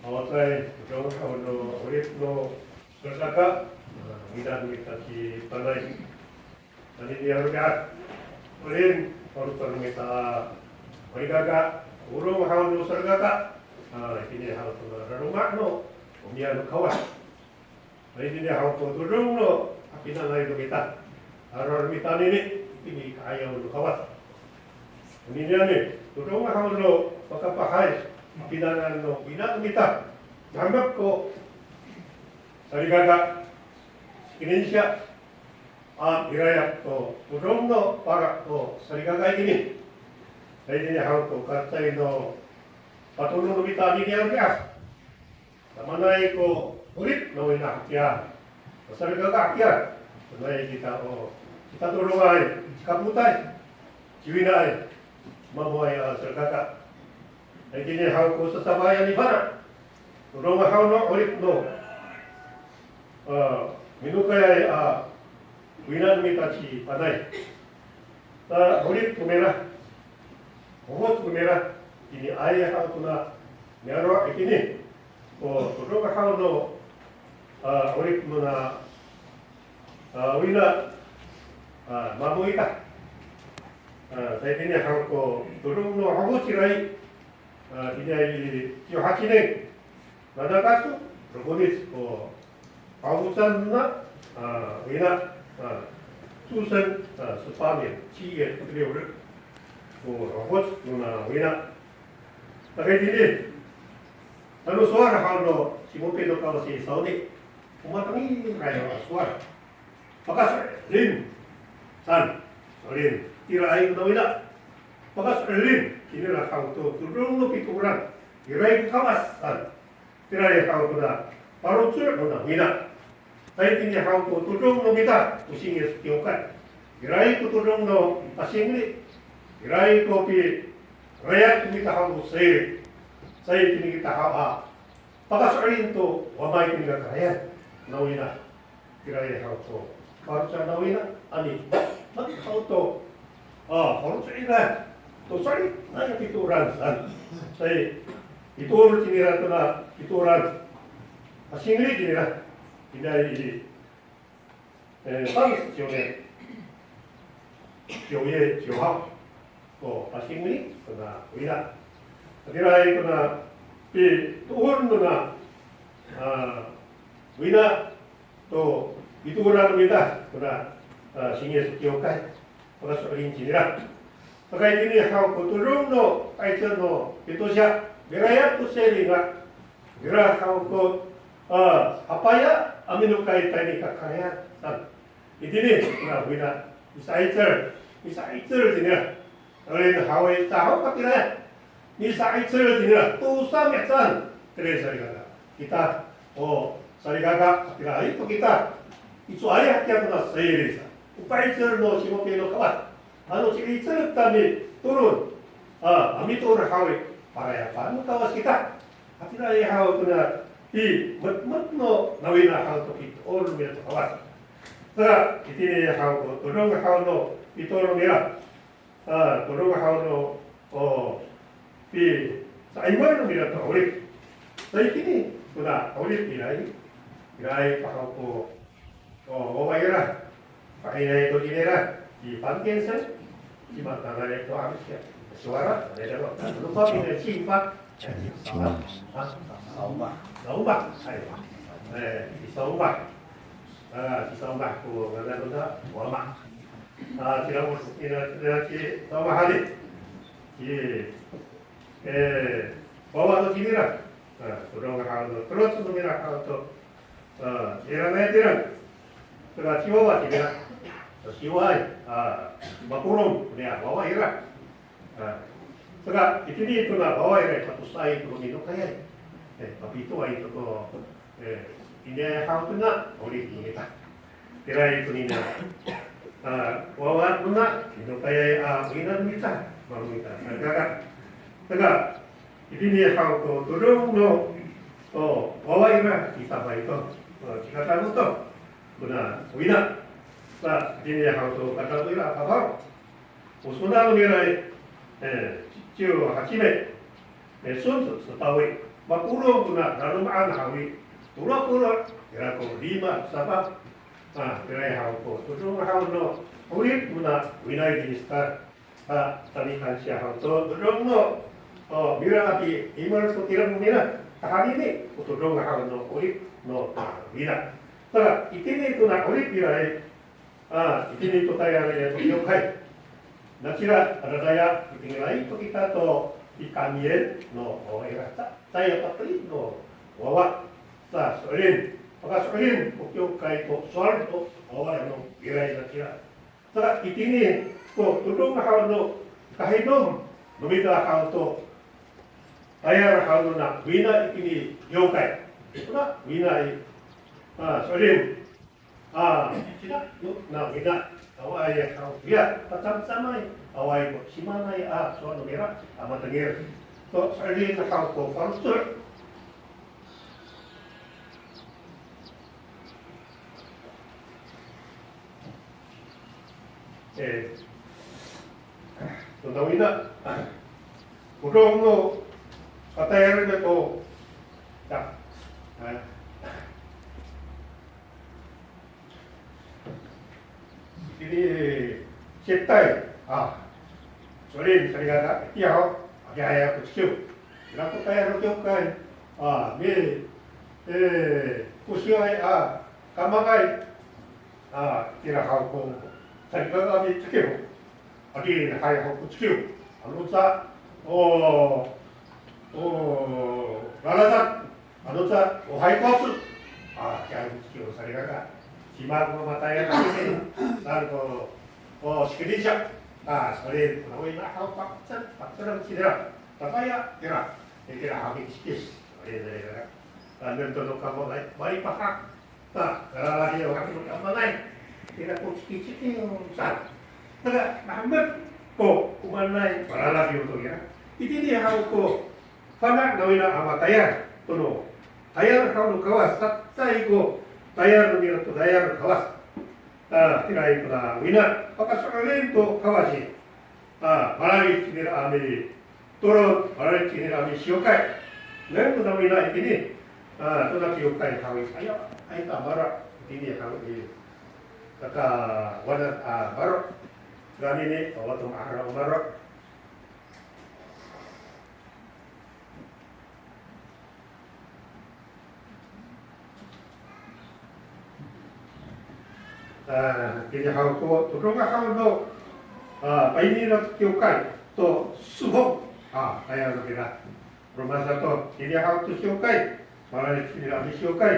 awaay, todong haw no 'orip no salikaka, a, widang mita ci Panay. Tayni a romi'ad, 'orip, 'orip no mita salikaka, polong haw no salikaka, a, itini haw to laloma' no, o miyam no Kawas. Itini haw ko todong no, a, pinangan no mita. Aro mita nini, itini ka'ayaw no Kawas. Onini ani, todong haw no makapahay, a, pinangan no wina no mita. Namek ko salikaka, sikinsiya, a, irayak to todong no pala to salikaka itini. Itini haw ko kacay no patodong no mita nini a romi'ad. Samanay ko 'orip no wina hakiya, o salikaka hakiya, sanay kita o citatodongay, cikapotay, ciwinaay, mamoay a salikaka. Itini haw ko sasafaay a nifana', todong haw no 'orip no, a, minokayay a wina no mita ci Panay. Ta 'orip no mira, hofoc no mira, itiniay haw tona niyaro' itini. Ko todong haw no, a, 'orip nona, a, wina, a, mamo ita. A, sa itini haw ko todong no hofoc ira i, a, itiniay i ciwhaci nen. Nada kaso, rokonis ko pahofocan nona, a, wina, a, 出生, a, 十八年七月十六日, ko hofoc nona wina. Saka itini, tano sowal haw no Simopin no Kawas i sawni, o matengilay a sowal. Pakaso'elin san, so'elin, itiraay kona wina. Pakaso'elin cinira haw to todong no pitooran, iraay ko Kawas san. Itiraay haw kona faloco' nona wina. Sa itini haw ko todong no mita to Singis kiwkay, iraay ko todong no pasingli, iraay ko pirayat no mita haw ko seri. Sa itini kita haw a pakaso'elin to Wama itini kakarayan no wina. Itiraay haw to faloco' no wina, ani, mat haw to, a, faloco' ira to so'elinay a pitooran san. Sa i, pitoor cinira tona pitooran, a, singli cinira, itiniay i, e, 三十九年九月九号 ko pasingli kona wina. Itiraay kona pitoor nona, a, wina to pitooran no mita kona, a, Singis kiwkay, pakaso'elin cinira. Saka itini haw ko todong no pa'icel no pitosiya, mirayap to seri nga, ira haw ko, a, hapaya a minokay tayni kakarayan san. Itini kona wina, misa'icel, misa'icel cinira. Rin haw i caho kapilay. Misa'icel cinira, tosa mihecaan. Tayra salikaka. Kita, o, salikaka, kapilay to kita. Icowaay hakiya kona seri sa. O pa'icel no Simopin no Kawas. Ano ci'icel kita mitolon. A, a mitoor haw i, parayapan no Kawas kita. Hatiraay haw kona pimetmet no nawina haw to pitoor no mira to Kawas. Saka, itini haw ko todong haw no pitoor no mira. A, todong haw no, o, pisa'iway no mira to 'orip. Sa itini, kona 'orip iraay, iraay pahaw ko, o, wawa ira. Pa'inay to cinira, ci Pan Kensen, ci Matanay to amis ya. Sowal, ira to, lupa pinay ci Pan. Ha? Saomah. Saomah. Ay, e, ci Saomah. A, ci Saomah ko ngangan nona wama. A, cira ko, ina, ina ci Saomah hani. Ci, e, wawa to cinira. A, todong haw no, teloc no mira haw to. A, ci'irangay tireng. Saka ciwawa cinira. Ciwaay, a, makolom, niya, wawa ira. A, saka, itini tona wawa ira, patosaay to minokayay. E, papitoay to ko, e, iniay haw tona, 'orip no mita. Iraay to nina, a, wawa nona, minokayay, a, wina no mita, mamo ita, saka, saka, itini haw ko todong no, o, wawa ira, ci Safay to, o, ci Katano to, kona wina. Sa, itini haw to Katano ira, a, papaw. O sowal no mira i, e, ciw haci me, e, 孙子十八位, mapolong kona laloma'an haw i, tolo polo' ira ko lima safa, a, ira haw ko todong haw no 'orip nona wina i, minisita. A, tamikansiya haw to todong no, o, mira a pi'imer to tireng nira, kahanini ko todong haw no 'orip no, a, wina. Saka, itini tona 'orip ira i, a, itini to tayal ira to kiwkay. Nacila, adadaay, mitengilay to kita to pikamiyen no, o, ira, ca-, caay pateli no wawa. Sa, so'elin. Pakaso'elin ko kiwkay to sowal to wawa no mira i nacila. Saka itini ko todong haw no kahinom no mita haw to tayal haw nona wina itini kiwkay. Kona wina i, a, so'elin. A, cila, no, na wina. Awaay haw, ya, pacamcamay. Awaay ko simanay a sowal no mira a matengil. To so'elin haw ko faloco'. E, to nawina, todong no patayal nira to, ya, e, ini, sitay, a, so'elin, salikaka, itiya ho, adihay ako cikiw. Ira ko tayal no kiwkay, a, mi, e, kosiway, a, kamangay, a, itira haw ko salikaka a micikiw. Adihay haw ko cikiw. Ano ca, o, o, lalasan. Ano ca, o, hay ko aso. A, kiya ko cikiw salikaka. Cima ko matayal a micikiw. Saan ko, o, sikinisya. A, so'elin, nawina haw pakcel, pakcel cinira. Tataya, tira. Itira haw kikiskis. So'elin salikaka. Tanem to no kamangay, malipahak. Ta, kalalahiyo, hakiya kamangay. Ira ko cikiciki, sa. Taga, mahemek ko komaenay, kalalahiyo to ira. Itini haw ko fana' nawina a matayal, tono tayal haw no Kawas, cecay ko tayal no mira to tayal no Kawas. Ta, tiraay kona wina, pakaso'elin to Kawas i. A, malalic cinira a mitolon, malalic cinira a misiwkay. Nengneng ko nawina itini, a, tona kiwkay haw i, aya, ay ta maro', itini haw i, kakawanan a maro'. Anini, o, to ma'araw a maro'. A, itini haw ko, todong haw no, a, paini nira to kiwkay to sifo, a, tayal no mira. Roma sato, itini haw to siwkay, malalic cinira a misiwkay.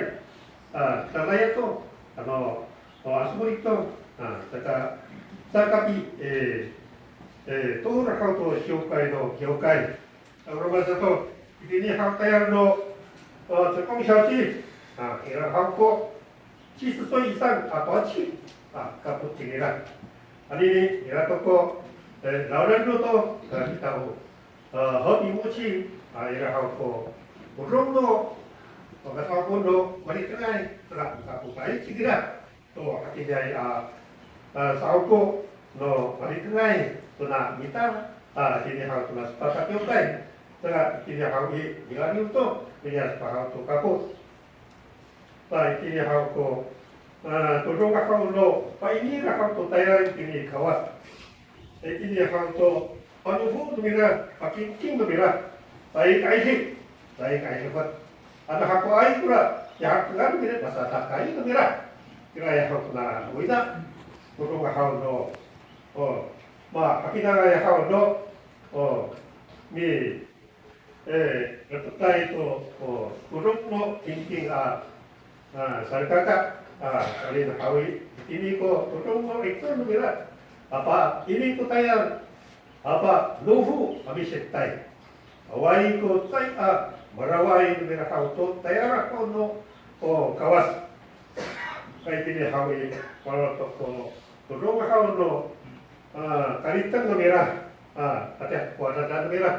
A, tatayal to, ano, o, asoli to, a, saka, sakapi, e, e, toor haw to siwkay no kiwkay. Roma sato, itini haw tayal no, o, 成功校区, a, ira haw ko, 七十岁以上, a, toaci, a, kapot cinira. Anini, ira to ko, e, 老人路to, a, kita o, e, 和平屋区, a, ira haw ko, polong no, o, kasa'opo no, malitengay, tala, kapotay cinira. To, hatiniay a, a, sa'opo no malitengay tona mita, a, itini haw tona sepat a kiwkay. Saka itini haw i, milaliw to, iniya sepat haw to kapot. Ta, itini haw ko, a, todong haw no, paini haw to tayal itini Kawas. Itini haw to, panofo no mira, pakingking no mira, caay kaisi, caay kaisifet. Ano hakowaay kora, ya hakowaay no mira, masatakay no mira. Kira ya haw kona wina, todong haw no, o, ma, pakina ya haw no, o, mi, e, lepetay to, o, todong no kingking a, a, salikaka, a, so'elin haw i, itini ko todong no 'icel no mira. Apa, ini ko tayal, apa, nofo a misitay. Awaay ko cecay a maraway no mira haw to tayal haw no, o, Kawas. Ka itini haw i, paro to ko todong haw no, a, kaliteng no mira, a, atiya ko adada no mira,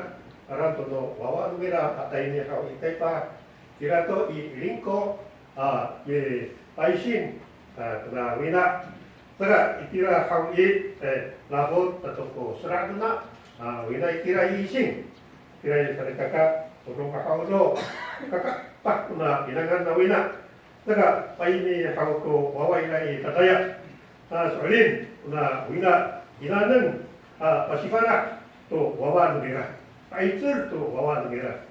aran to no wawa no mira, a tayni haw i, taypa, kira to i Lingko, a, i Paysin, a, tona wina. Saka itira haw i, e, lafot ato ko sera' tona, A, wina itira i ising, itira i salikaka, todong haw no kakapah kona pinangan a wina. Saka, pa'ini haw to wawa ira i dadaya. A, so'elin kona wina, inaneng, a, pasifana' to wawa no mira. Pa'icel to wawa no mira.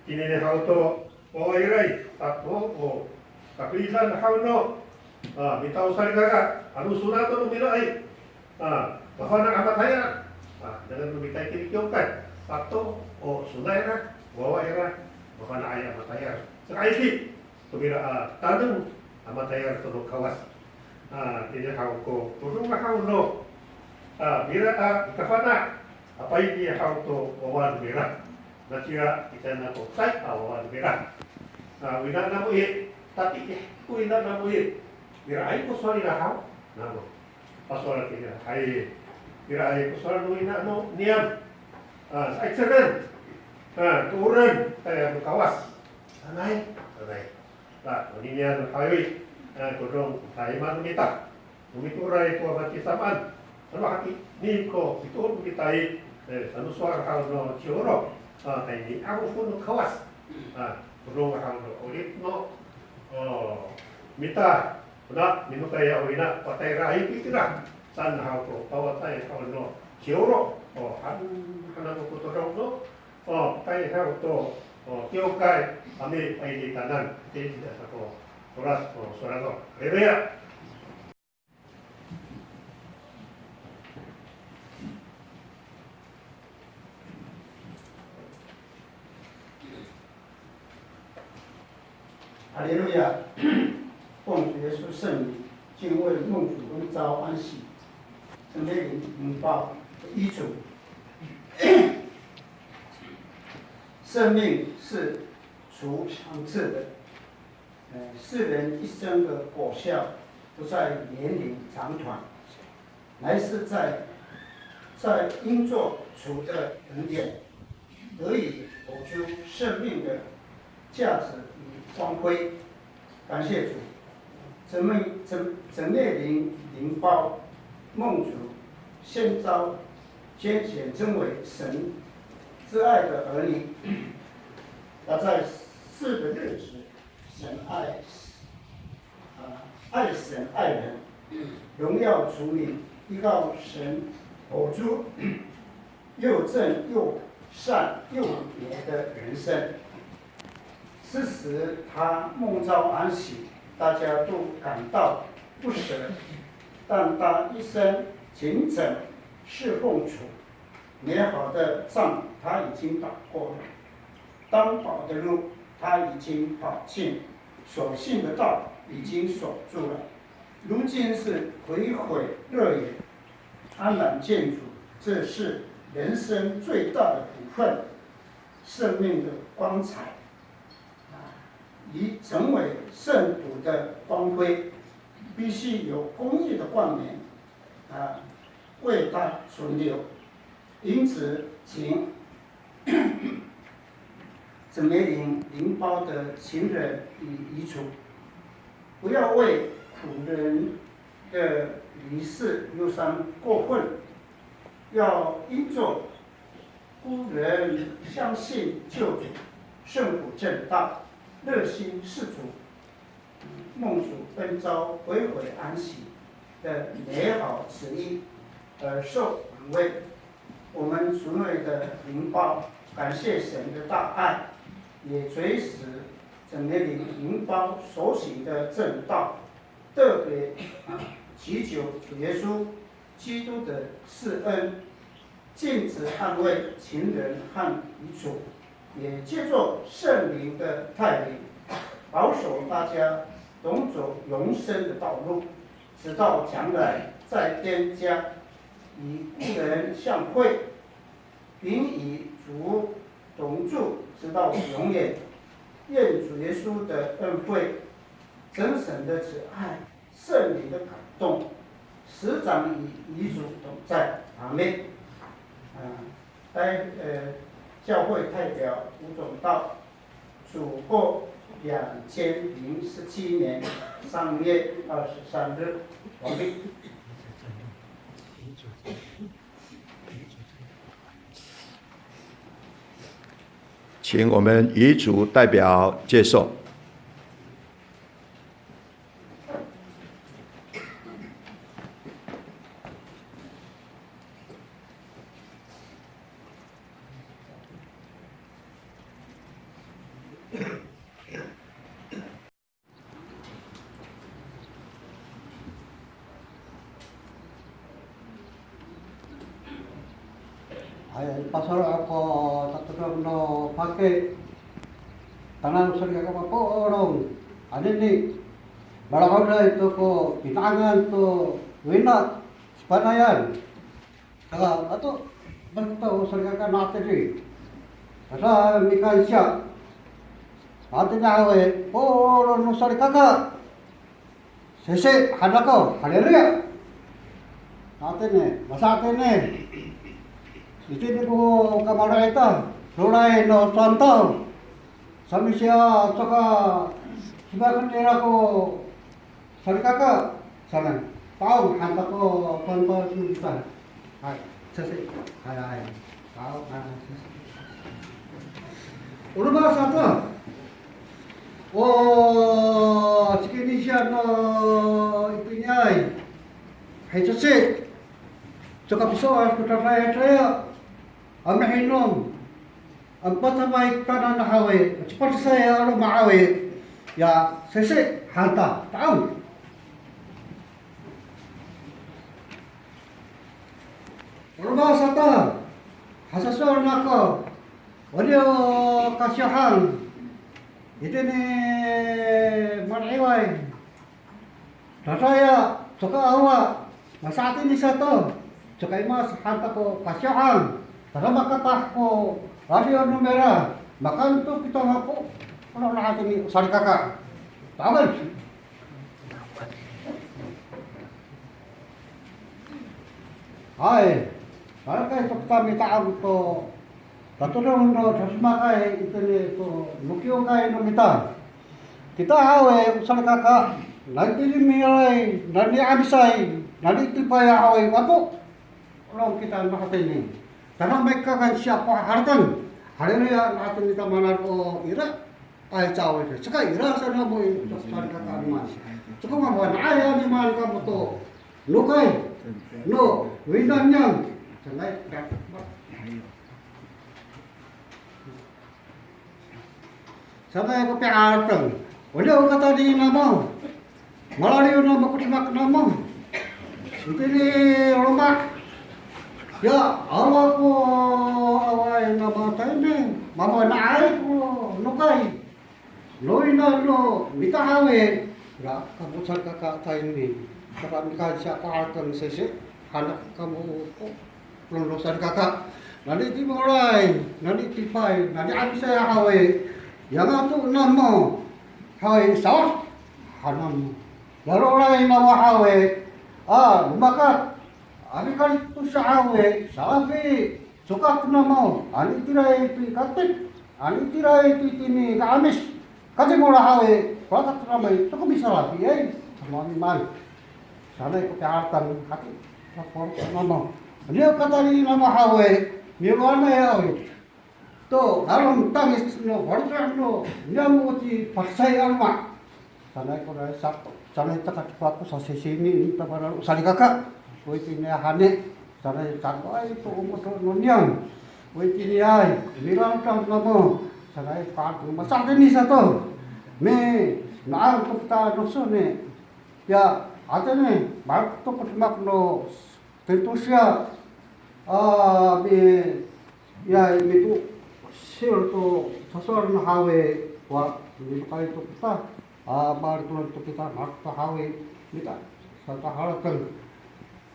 Itini haw to wawa ira i, sato, o, kakeridan haw no, a, mita o salikaka, ano sona to no mira i, a, mafana' a matayal. A, dengan no mita itini kiwkay, sato, o, sona ira, wawa ira, mafana'ay a matayal. Saka iti, to mira a taneng a matayal to no Kawas. A, itini haw ko todong haw no, a, mira a mikafana', a, pa'ini haw to wawa no mira. Maciya, itira ko cecay a wawa no mira. A, wina namo i, tatiih ko wina namo i. Miraay ko sowal nira haw namo. Pasowal kira, hay. Miraay ko sowal no wina no niyam. A, sa'icelen. A, tooren, tayal no Kawas. Sanay, sanay. Ta, oninian haw i, e, todong tayman no mita. No mitooray ko matiya samaan. Ano hatini ko mitoor no mita i, e, sano sowal haw no Ciwlo. A, tayni a fofo no Kawas. A, todong haw no 'orip no, o, mita. Ona, minokay a wina, patayraay ko itira. Saan haw ko pawacay haw no Ciwlo. O, han, han ako ko todong no. O, kay haw to, o, kiwkay, a mipa'initanan, tini sa ko tolas, o, sowal ako. Haleluya.哈利路亚！奉主耶稣圣名，敬畏梦主恩召安息，陈美玲领报遗嘱。生命是 主赏赐的。呃，世人一生的果效不在年龄长短，乃是在，在因着主的恩典得以活出生命的价值与光辉。感谢主，陈美，陈，陈美玲领报，蒙主宣召，拣选成为神之爱的儿女。他在世的日子 神爱，啊，爱神爱人，荣耀主名，依靠神活出又正又善又美的人生。此时他蒙召安息，大家都感到不舍，但他一生虔诚侍奉主，美好的仗他已经打过了。 当跑的路他已经跑尽，所信的道已经守住了。如今是回回乐园，安然见主，这是人生最大的福分，生命的光彩，啊，已成为圣徒的光辉，必须有公义的冠冕，啊，为他存留。因此，请 陈美玲领报的亲人与遗嘱，不要为苦人的离世忧伤过分，要因着苦人相信救主，顺服正道，热心事主， 蒙主恩召归回安息的美好旨意而受安慰。我们族内的灵报感谢神的大爱，也垂死陈梅林灵报所行的正道，特别祈求主耶稣基督的施恩， 禁止捍卫亲人和遗嘱，也借助圣灵的带领，保守大家同走永生的道路，直到将来在天家与父神相会，并与主同住，直到永远。愿主耶稣的恩惠、真神的慈爱、 圣灵的感动，时常与遗族同在。阿们。啊，代，呃，教会代表吴总道，主后两千零十七年三月二十三日，王毕。请我们遗族代表接受。 Hay, pasal ako tatodong no faki, tanan salikaka mapolong anini, malakawday to ko pinangan to wina sipanayan. Saka ato, bakto salikaka natini. Asa mikansiya. Natini haw i, polong no salikaka. Sisi, han ako, haleluya. Natini, masatini. Itini ko kamaraita, roray no santaw. Samisiya, saka, sibaken nira ko salikaka, saan. Pa'ong, han ta ko, pa'ong, pa'ong, saan. Hay, sasi. Hay, hay. Pa'ong, hay, sasi. O roma sato. O, siki nisiya no, itiniay. Hay, sasi. Saka piso, a, ko tatayataya. A mihinom. Ano pacamay kitanan haw i, cipatisay a loma' haw i, ya, sisi, han ta, ta'ong. O roma sato, hasasowal nako, o niya kasiyohan, itini Maniway. Dadaya, caka awa, masatini sato, caka imas han ta ko kasiyohan, tada makapah ko radiyo no mira, makanto kita ngako, kono na hatini salikaka. Ta'ongen. Hay, malakay to kita mita'ong to tatodong no, tasimakay itini to no kiwkay no mita. Kita haw i, o salikaka, nani tilimiray, nani 'amisay, nani tipay haw i, wato. Polong kita no hatini. Tada maikakansiya ko harateng. Haleluya, no hatini tamanan o ira. Ay, cawe, caka ira sa namo i, salikaka a mimaan. Caka mafana'ay a mimaan kamo to nokay no wina niyam. Sanay, sanay ko piharateng. O niya o katayni namo. Malaliw no mako demak namo. Itini loma'. Ya, awa ko, awaay namo tayni. Mafana'ay ko nokay. No wina no mita haw i, ira kamo salikaka tayni. Saka mikansiya ko harateng sisi, han kamo ko, polong no salikaka. Nani timoray, nani tipay, nani 'amisay haw i, ya ngato namo haw i, sawad han namo. Ya roray namo haw i, a, romakat, a mikalit to siya haw i, salafi. Sokak namo, ano itiraay to i katik, ano itiraay to itini ka'amis. Katimora haw i, korakat namo i, to ko misalafiay, sa mimaan. Sanay ko piharateng, hati, sa korakat namo. Ano katayni namo haw i, milowanay haw i. To, lalom tangis no, korakat no, niyam o cipatisay a loma'. Sanay ko ray sato, sanay caka tipa ko sasisini, tamanan o salikaka. O itiniay hani, sanay sato ay to o moto no niyam. O itiniay, milanotang namo, sanay pa, masatini sato. Mi, naan to kita no soni. Ya, hatini, malak to ko demak no, tento siya, a, mi, ya, mito, sir to, sasowal no haw i, wa, mi, kay to kita. A, malak to kita, malak to haw i, mita, sato harateng.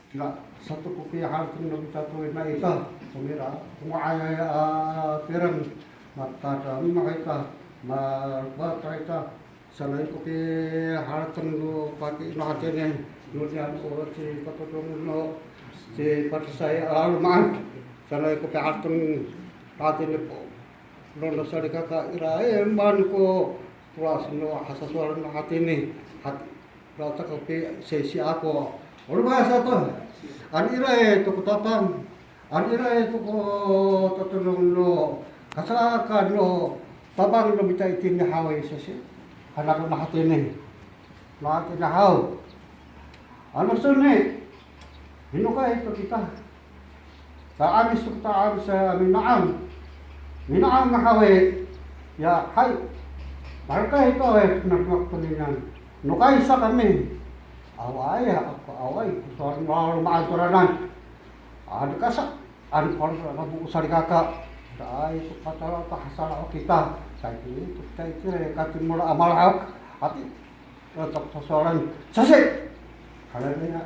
Ira, sato ko piharateng no mita to ina ita, ko mira, ko nga'ayay a tireng, matadama ita, mabata ita, sanay ko piharateng no faki no hatini, no niyam o citatodong no, cipatisay a loma'an, sanay ko piharateng hatini po. No, no salikaka ira, e, maan ko tolas no hasasowal no hatini, hati, ira caka pisisi ako. O roma sato, ano iraay to ko tapang, ano iraay to ko tatodong no Saka no tapang no mita itini haw i sasi. Hanako na hatini. Na hatini haw. Ano soni, hinokay to kita. Ta'amis to kita, 'amis a mina'ang. Mina'ang haw i, ya, hay. Maherekay to i, nademak to ninian. Nokay sa kami. Awaay, ako awaay. Ko sowal no laloma'an toranan. Ano kasa, ano kalo sa, ano ko salikaka. Ay, to katala, to hasala kita. Kay to, kay to, kay to, mala, malahok. Ati, Tok Sosoran. Sasi! Haleluya.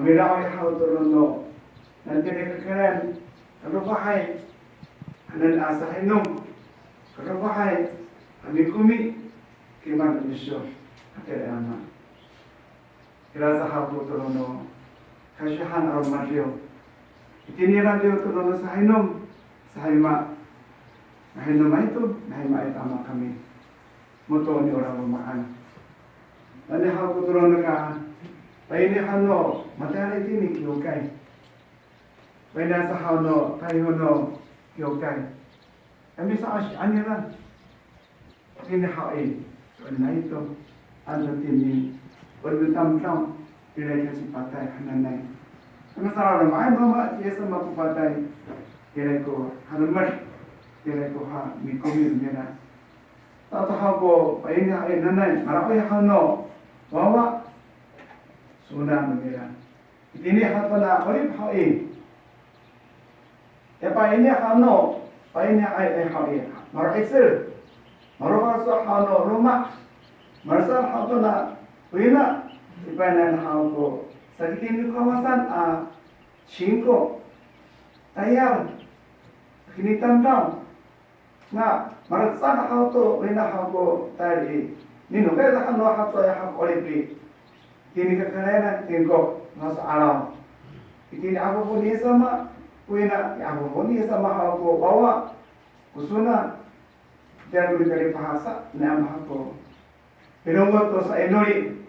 Pamila'oy haw to no, nani tini kakeren, kadofahay, hanan a sahinom, kadofahay, a mikomi, kiman miso, hatira ama. Ira sa haw to no, kasihan a romadiw. Itini radiw to no sahinom, sahima, nahinom ito, nahima ito ama kami. Moto ni ora loma'an. Nani haw ko tolon ka, paini han no matayal itini kiwkay. Paini sa haw no tayal no kiwkay. Kami sa asi aniran. Tini haw i, so nai to, ano tini, o tamdaw, iray kasi patay hananay. Kami sa laloma'an no ma, Yis sama ko patay. Iray ko halemed, iray ko ha mikomi nira. Tato haw ko paini haw i, nanay, mala'oy haw no wawa, sona no mira. Itini haw tona 'orip haw i. Ya paini haw no, paini haw i, haw i, malo'icel. Malofaloso' haw no loma'. Malesal haw tona wina. Ipaini haw ko sakitini kawasan a singko, tayal, kinitandaw. Nga, malecad haw to, wina haw ko tayal i. Ninokay haw no hacowaay haw ko 'orip i. Tini kakarayan a tingkok, masa'araw. Itini 'afofo ni Yis sama, wina, i 'afofo ni Yis sama haw ko wawa, ko sona, tiya ko nikalipahasa, ni ama haw ko. Pinongot to sa inoli.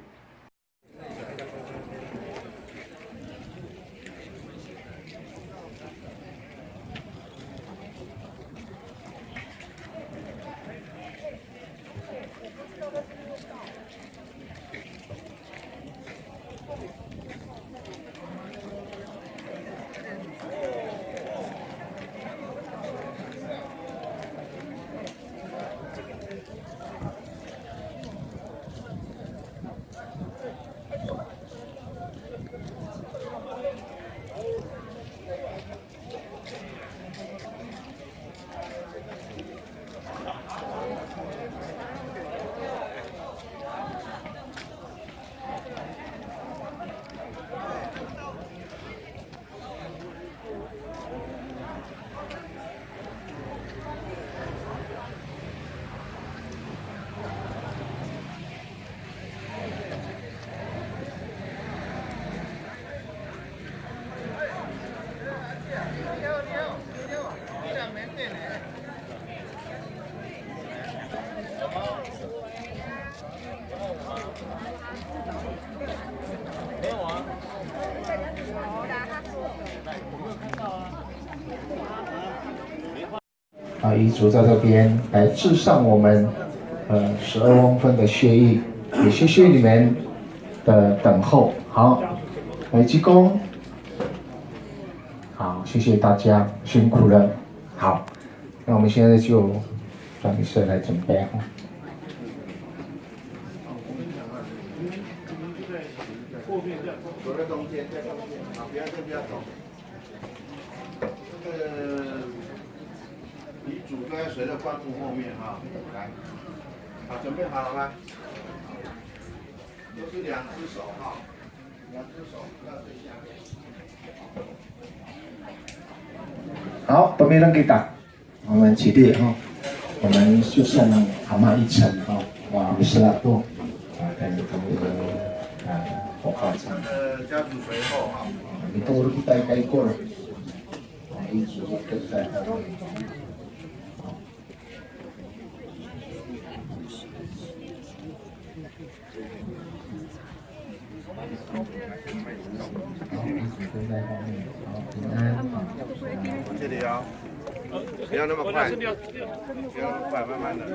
啊，遗嘱在这边来致上我们呃十二万分的谢意，也谢谢你们的等候。好，来鞠躬。好，谢谢大家，辛苦了。好，那我们现在就让医生来准备哈。走在中间，在中间，好，不要这边走。这个遗嘱都要随着棺木后面哈。来，好，准备好了吗？都是两只手哈，两只手要对下面。好，pamilang kita. 我们起立哈，我们就向阿嬷一程哈，哇，我们是拉多，啊，跟我们的啊，火化场。呃，家属随后哈。你都不带开过了，啊，一直都在。这里啊，不要那么快，不要那么快，慢慢的。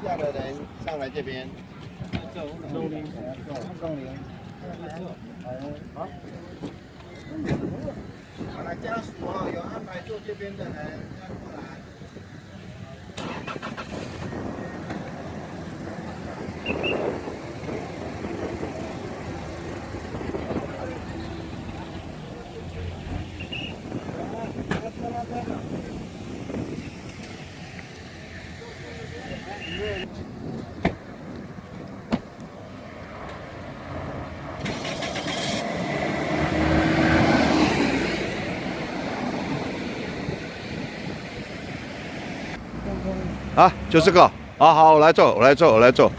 剩下的人上来这边。好了，家属啊，有安排坐这边的人，要过来。 啊，就这个。好，好，我来做，我来做，我来做。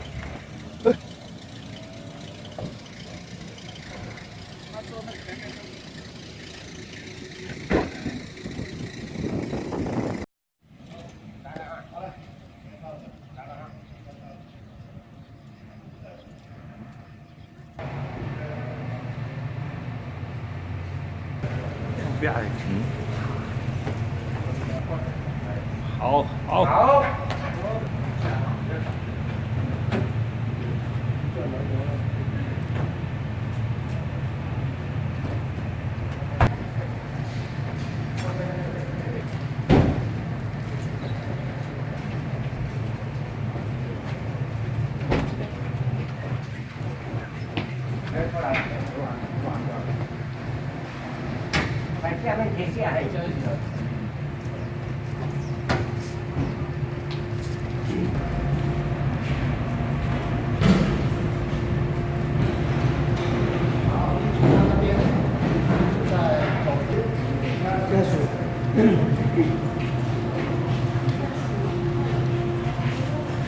好，好。好。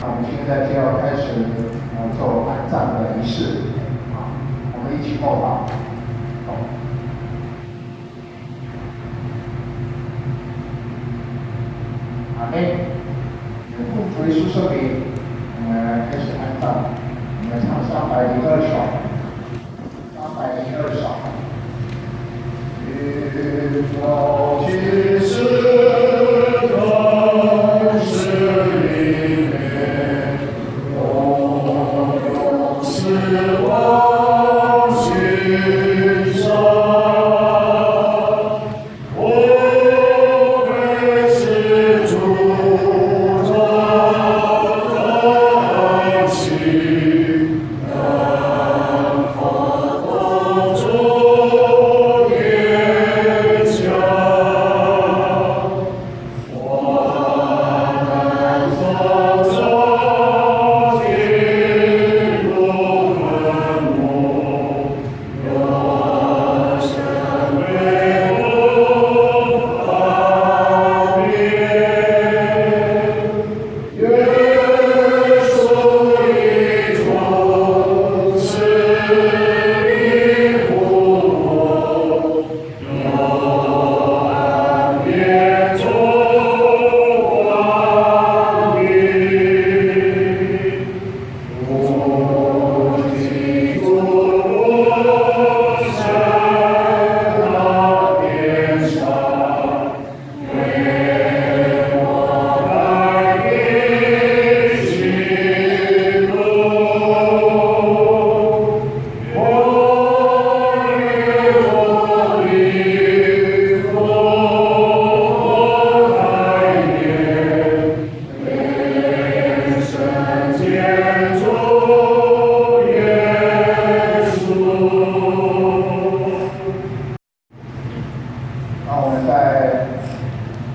那我们现在就要开始，呃，做安葬的仪式，啊，我们一起默祷。阿们。奉主耶稣圣名，我们开始安葬，我们唱三百零二首。 三百零二首。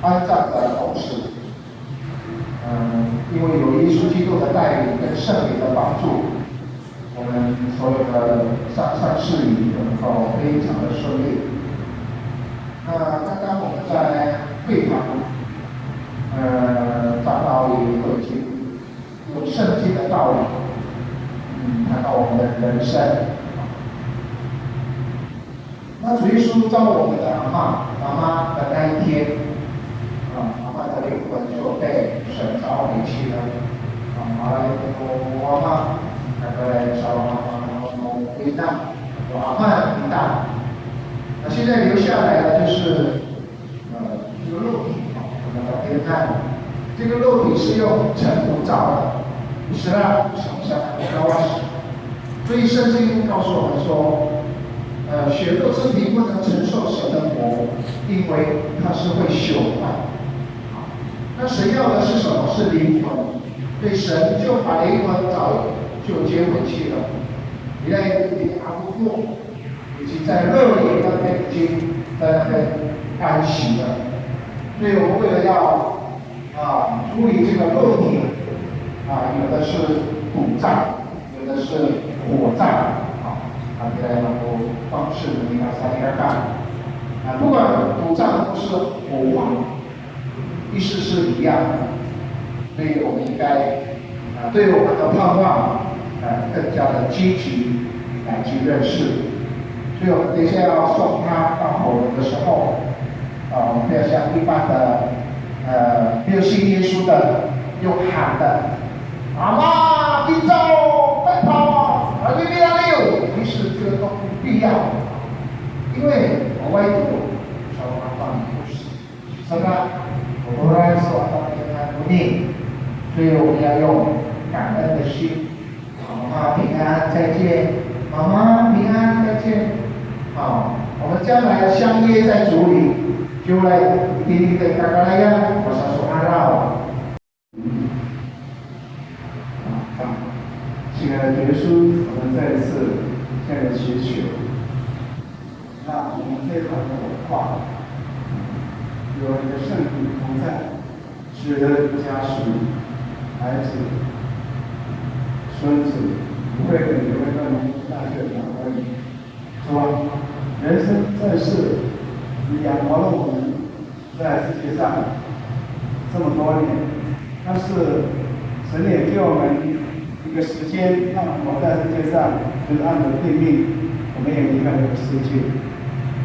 安葬的同时，嗯，因为有耶稣基督的带领跟圣灵的帮助，我们所有的丧丧事宜都能够非常的顺利。那刚刚我们在会堂，呃，长老也都已经用圣经的道理，嗯，谈到我们的人生。那主耶稣召我们的阿嬷，阿嬷的那一天，啊，阿嬷的灵魂就被神召回去了。啊，后来我阿嬷，那个召阿嬷，我阿嬷，你大。那现在留下来的就是 呃，这个肉体，我们的天然，这个肉体是用尘土造的，是啊，想想很高啊。所以圣经告诉我们说，呃，血肉之体不能承受神的国，因为它是会朽坏。那神要的是什么？是灵魂。所以神就把灵魂早就接回去了。你在你阿不过 以及在乐园那边已经在那边安息了。所以我们为了要，啊，处理这个肉体，啊，有的是土葬，有的是火葬，啊，啊，这样的方式呢，应该是一个干。啊，不管土葬或是火化， 意思是一样的。所以我们应该，啊，对我们的盼望，啊，更加的积极来去认识。所以我们等一下要送他到火炉的时候，啊，我们不要像一般的，呃，没有信耶稣的，用喊的，阿妈，今早快跑啊，啊，你不要溜，其实这个都不必要，因为我外头，小阿爸不是。 Saka, otoray so ataneng kona koni. 所以我们要用感恩的心。妈妈平安，再见。妈妈平安，再见。好，我们将来相约在主里，就来一定的kakarayan, masasowal. 亲爱的耶稣，我们再一次向你祈求，让我们这一团的文化有你的圣灵同在，使得家属、孩子、孙子、会人都会让我们大学长而已。主啊，人生在世，你养活了我们， 在世界上这么多年，但是神也给我们一个时间，让我们活在世界上，就是按着定命，我们也离开这个世界。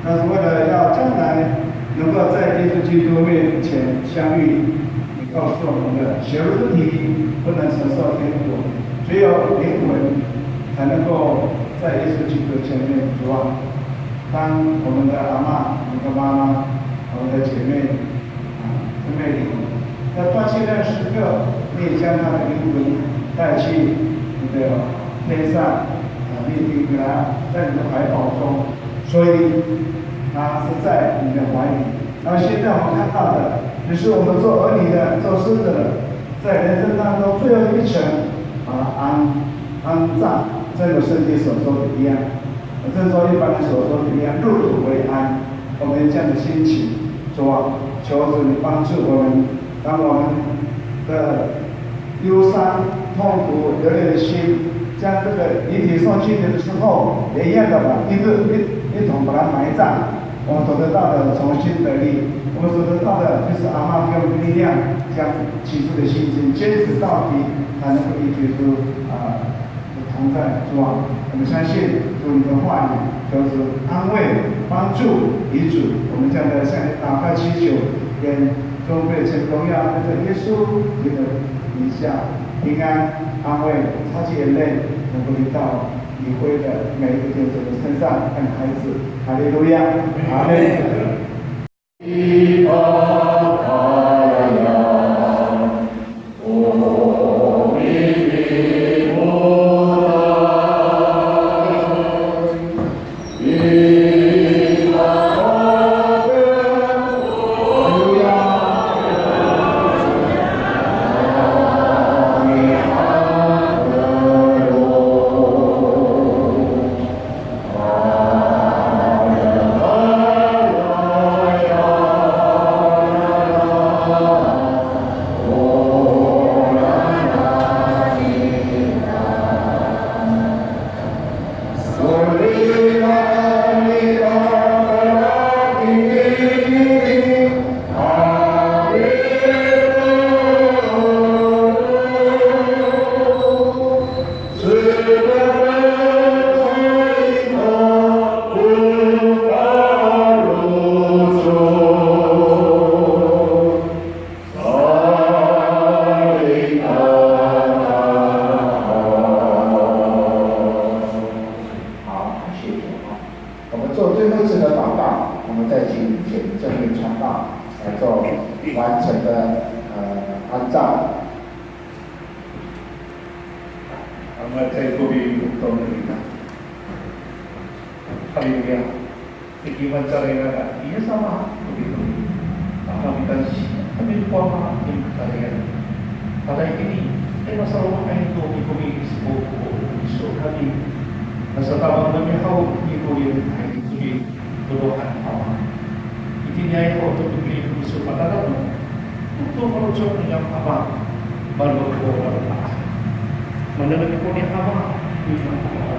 但是为了要将来能够在耶稣基督面前相遇，你告诉我们的，血肉之体不能承受天国，只有灵魂才能够在耶稣基督前面。主啊， 当我们的阿嬷、我们的妈妈、我们的姐妹，啊，姊妹，在断气那时刻，你也将她的灵魂带去你的天上，啊，你已经给她在你的怀抱中，所以她是在你的怀里。然后现在我们看到的，就是我们做儿女的、做孙子的，在人生当中最后一程，把它安、安葬，正如圣经所说的一样。 正如一般人所说的一样，入土为安。我们这样的心情，主啊，求主你帮助我们，当我们的忧伤、痛苦、流泪的心，将这个遗体送去的时候，也一样的把一致一一同把它埋葬。我们所得到的重新得力，我们所得到的就是阿嬷给我们的力量，将起初的信心坚持到底，才能够与耶稣啊 同在。主啊，我们相信主你的话语，求主安慰、帮助、医治。我们将来向你祷告祈求，愿尊贵且荣耀在耶稣基督的名下，平安、安慰、擦去眼泪，能够临到你会的每一个弟兄的身上和孩子。哈利路亚，阿门。完成的，呃，安葬。 Manga'ay ko mipokton no mita. Haleluya. Tiki fangcalay nangra, iya sa, Ama, ko mipokton. Mita sa kami ko Ama, tiki fangcalay nangra. Tada itini, e, masalowakay to mikomi i Sepo ko iso kami. Masatamang kami haw, mikomi i Sepo. Tolokan Ama. Itiniay ho to mikomi iso, matata to. To faloco' niyam Ama. Malo ko Ama. Manengneng ko ni Ama. Niyam Ama.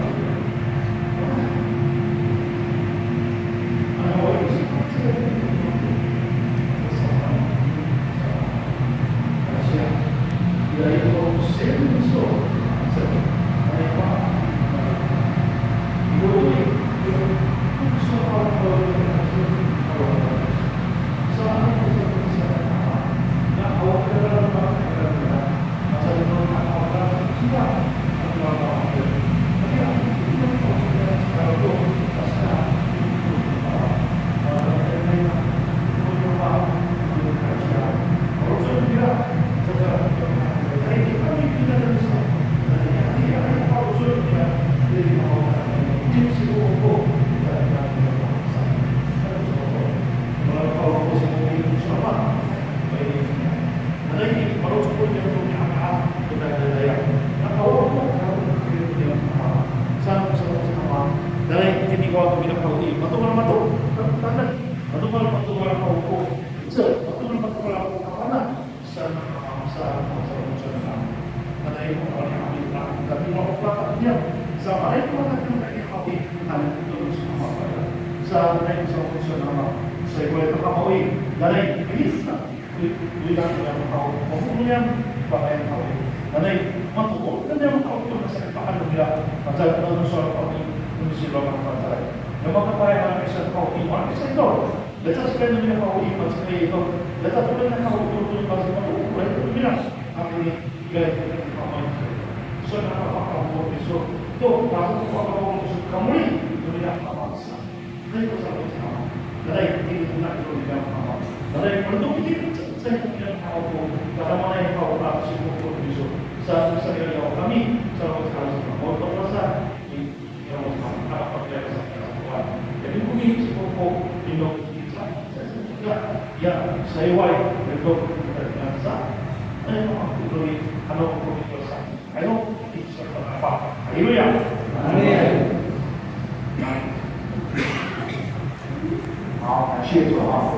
Nanay, mato ko, nanay haw to, nasa ipaan nira, maca ko no sowal haw i, no sowal haw i, ya makapayaan a misan haw i, maan misan to. Laca saka nira haw i, maca kay to. Laca to nira haw i, to, to, maca ko, to, to, nira. Akini, ya, sowal haw i, to, to, kamoli, to, nira haw i. Nanay ko sa, nanay, ini ko na ito ni Ama. Nanay, perlu kita cecay ko ni Ama ko, tadamaanay ko, a, singko ko iso. Sa, sa, ya, ya, kami, sa, sa, sa, sa, sa, sa, jadi kami singko ko, ino, sa, sa, sa, ya, ya, sa, ya, ya, ya, sa, nanay, ko, ko, ko, sa, Ayo, kita berdoa. Haleluya. Amin. 好，感谢主哈。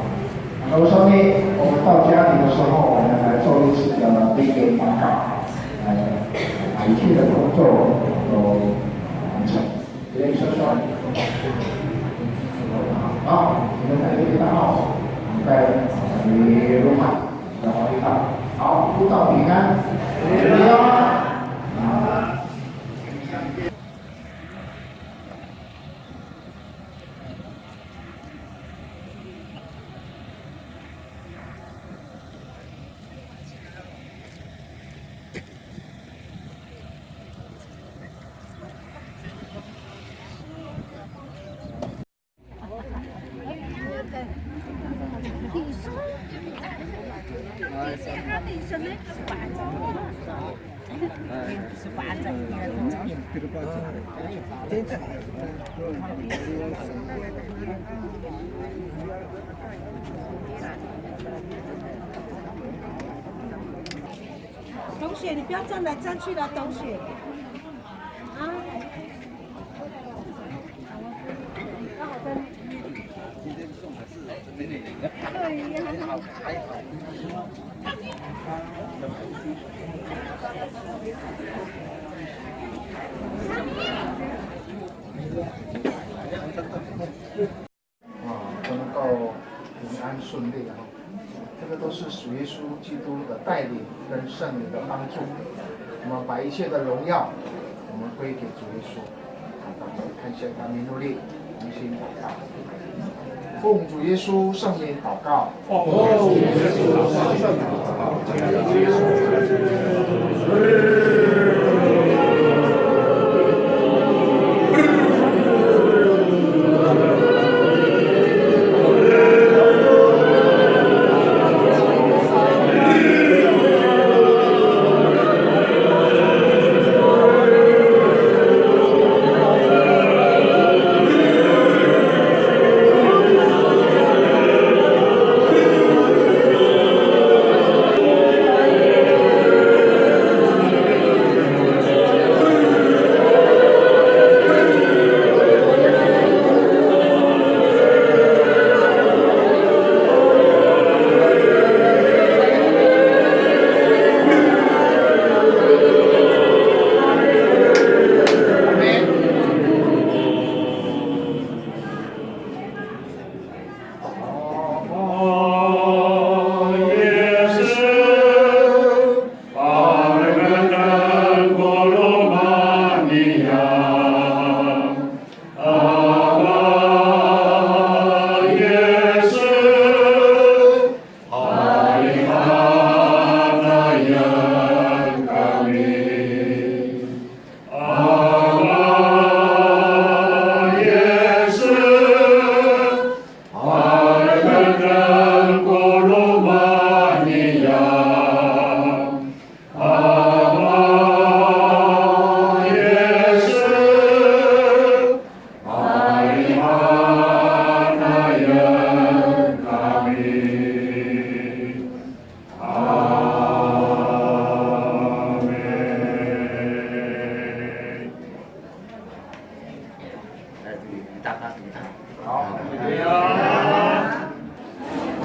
那么上面我们到家庭的时候，我们来做一次的灵言祷告，呃，把一切的工作都完成。 好，我们再来一个大号，我们再来一个大号，然后一道，好，祝大家平安。同学，你不要站来站去了，同学。啊。对，很好。啊，能够平安顺利啊。这个都是主耶稣基督的带领跟圣灵的帮助。我们把一切的荣耀，我们归给主耶稣。好，我们看一下他们努力，同心祷告。奉主耶稣圣名祷告。 啊，能够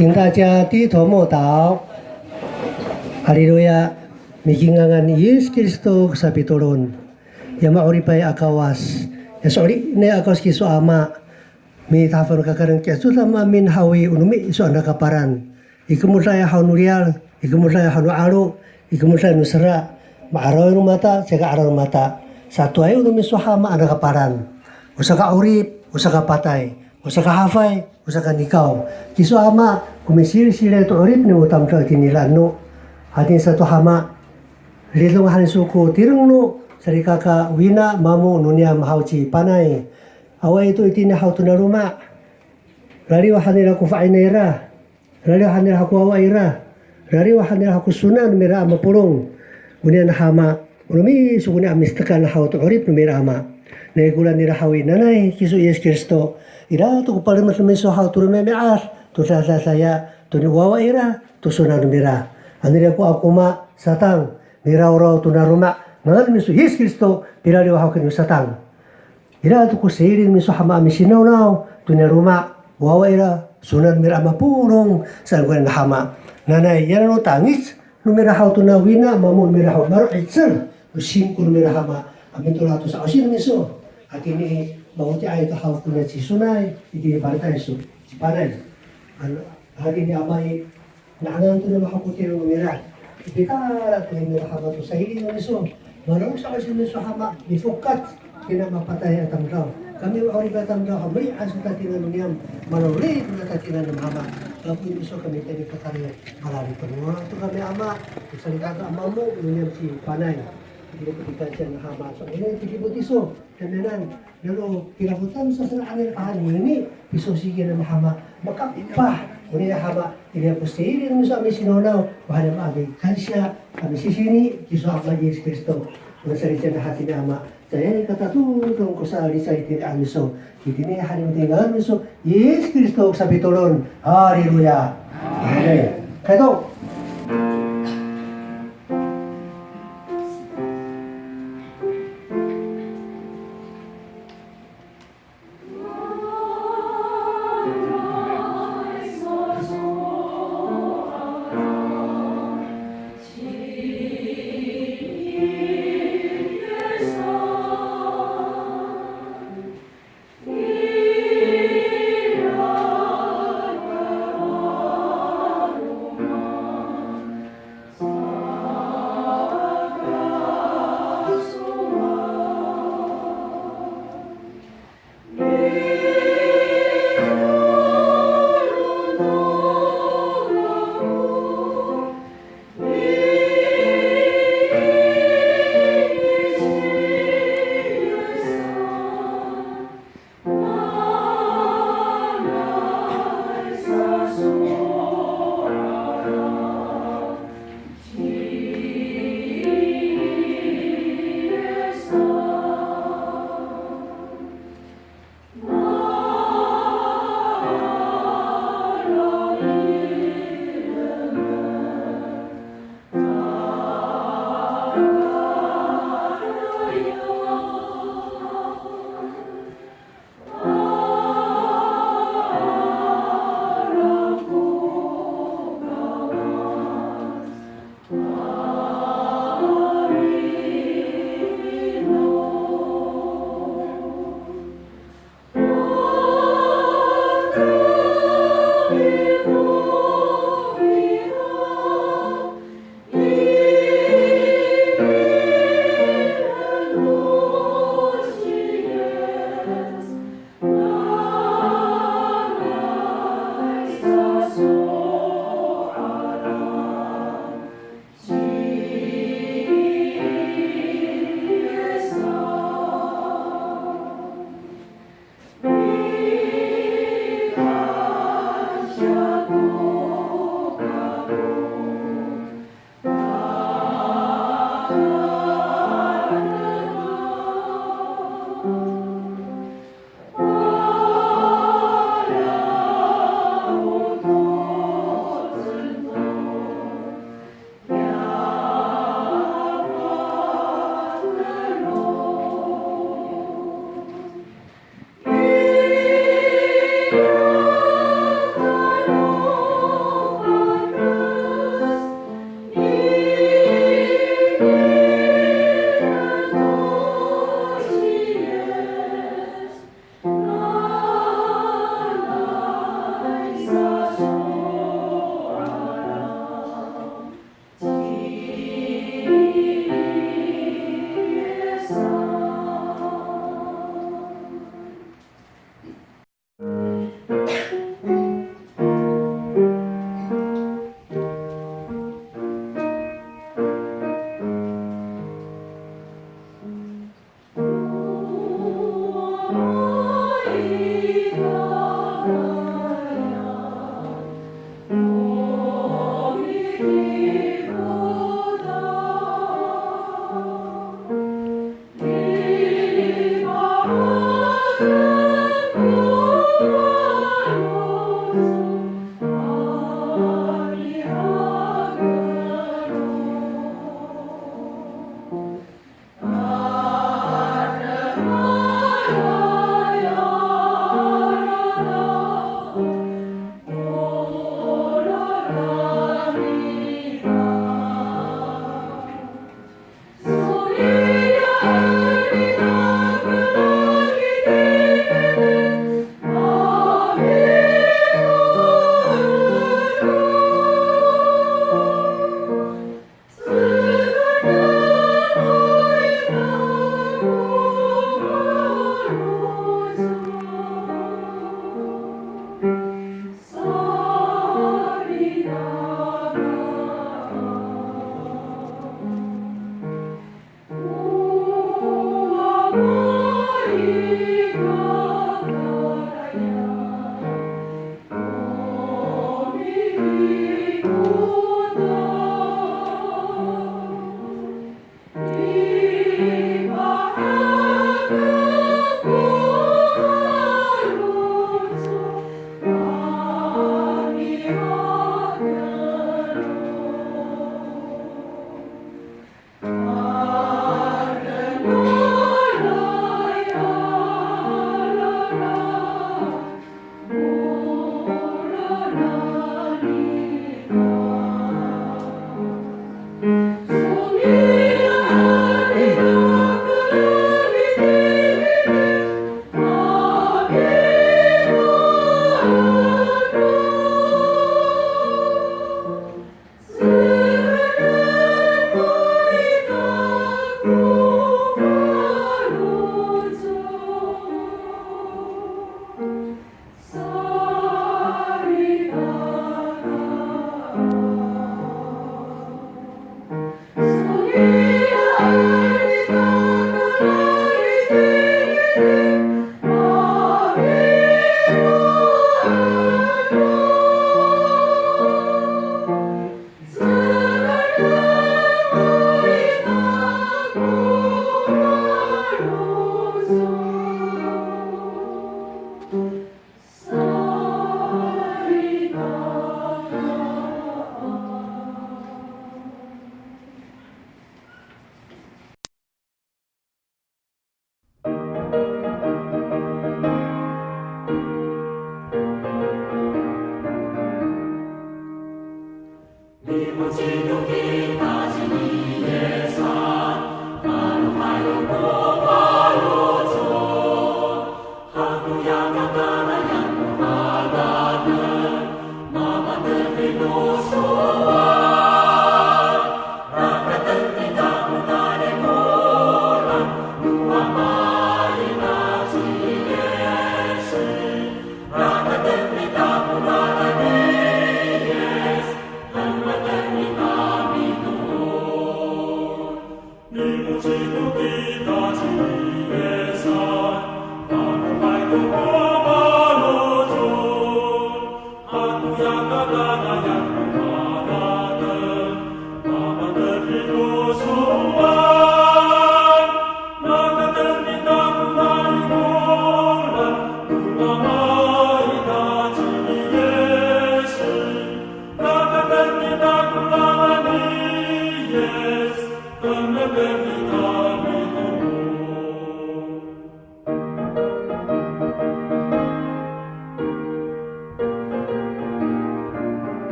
请大家低头默祷。哈利路亚！Mikingangan ni Yis Kristo ko sapitolon. Ya ma'oripay a Kawas, ya so'elinay a Kawas kiso Ama, mitahafay no kakaenen kiya, cowa maemin haw i, o no miso a nakaparan. Ikemoday haw no riyar, ikemoday haw no 'alo, ikemoday no sera, ma'araw no mata, caay ka'araw no mata. Satoay o no miso Ama a nakaparan. O saka'orip, o sakapatay, o sakahafay, o sakanikaw. Kiso Ama, ko misilsilay to 'orip niyam o tamdaw itini i laeno. Hatini sato Ama, lidong han iso ko tireng no salikaka wina mamo no niyam haw ci Panay. Awaay to itini haw tona loma'. Laliw han nira ko fa'inay nira. Laliw han nira haw ko wawa ira. Laliw han nira haw ko sona no mira a mapolong. Oniyan Ama, o no miso koniya a mistekan haw to 'orip no mira Ama. Nai koran nira haw i, nanay kiso Yis Kristo, ira to ko palemed no miso haw to romi'ami'ad, to dadadaya, to niwawa ira, to sona no mira. Ano nira ko akoma Satang, nirawraw tona loma', ngangan no miso Yis Kristo, pilaliw haw kini Satang. Ira to ko seilin no miso Ama a misinawnaw tona loma', wawa ira, sona no mira a mapolong saan koniyan Ama. Nanay, ira no tangic no mira haw tona wina mamo no mira haw, maro' 'icel no singko no mira Ama, a mitolad to sa'osi no miso. Hatini, maoti'ay to haw koniya ci Sonay, itini i palitay iso, ci Panay. Ano, hatini Ama i, na'angan to niyam haw ko tireng no mira. Pitala to nira Ama to sailin no miso. Maro' sa'osi no miso Ama, mifokat kina mapatay a tamdaw. Kami ma'orip a tamdaw haw, mali'as to tatirengan no niyam. Maro' ri to tatirengan no Ama. Kapoen no miso kami tayni i kakarayan. Malali to, to kami Ama, salikaka mamo no niyam ci Panay. Itini i pikanciyan no Ama, so'elinay to kipot iso. Kamiyanan, nano kirafotan sa saan a nira kahanini, pisosiki namo Ama, makapah koniya Ama, iniya ko seilin no miso a misinawnaw, o hananay a mikansiya, a misisini, kiso Ama Yis Kristo. O salicay hatini Ama, caay katatodong ko salicay itini a miso, itini hananay itini ngangan no miso Yis Kristo ko sapitolon. Haleluya. Amin. Kaeto.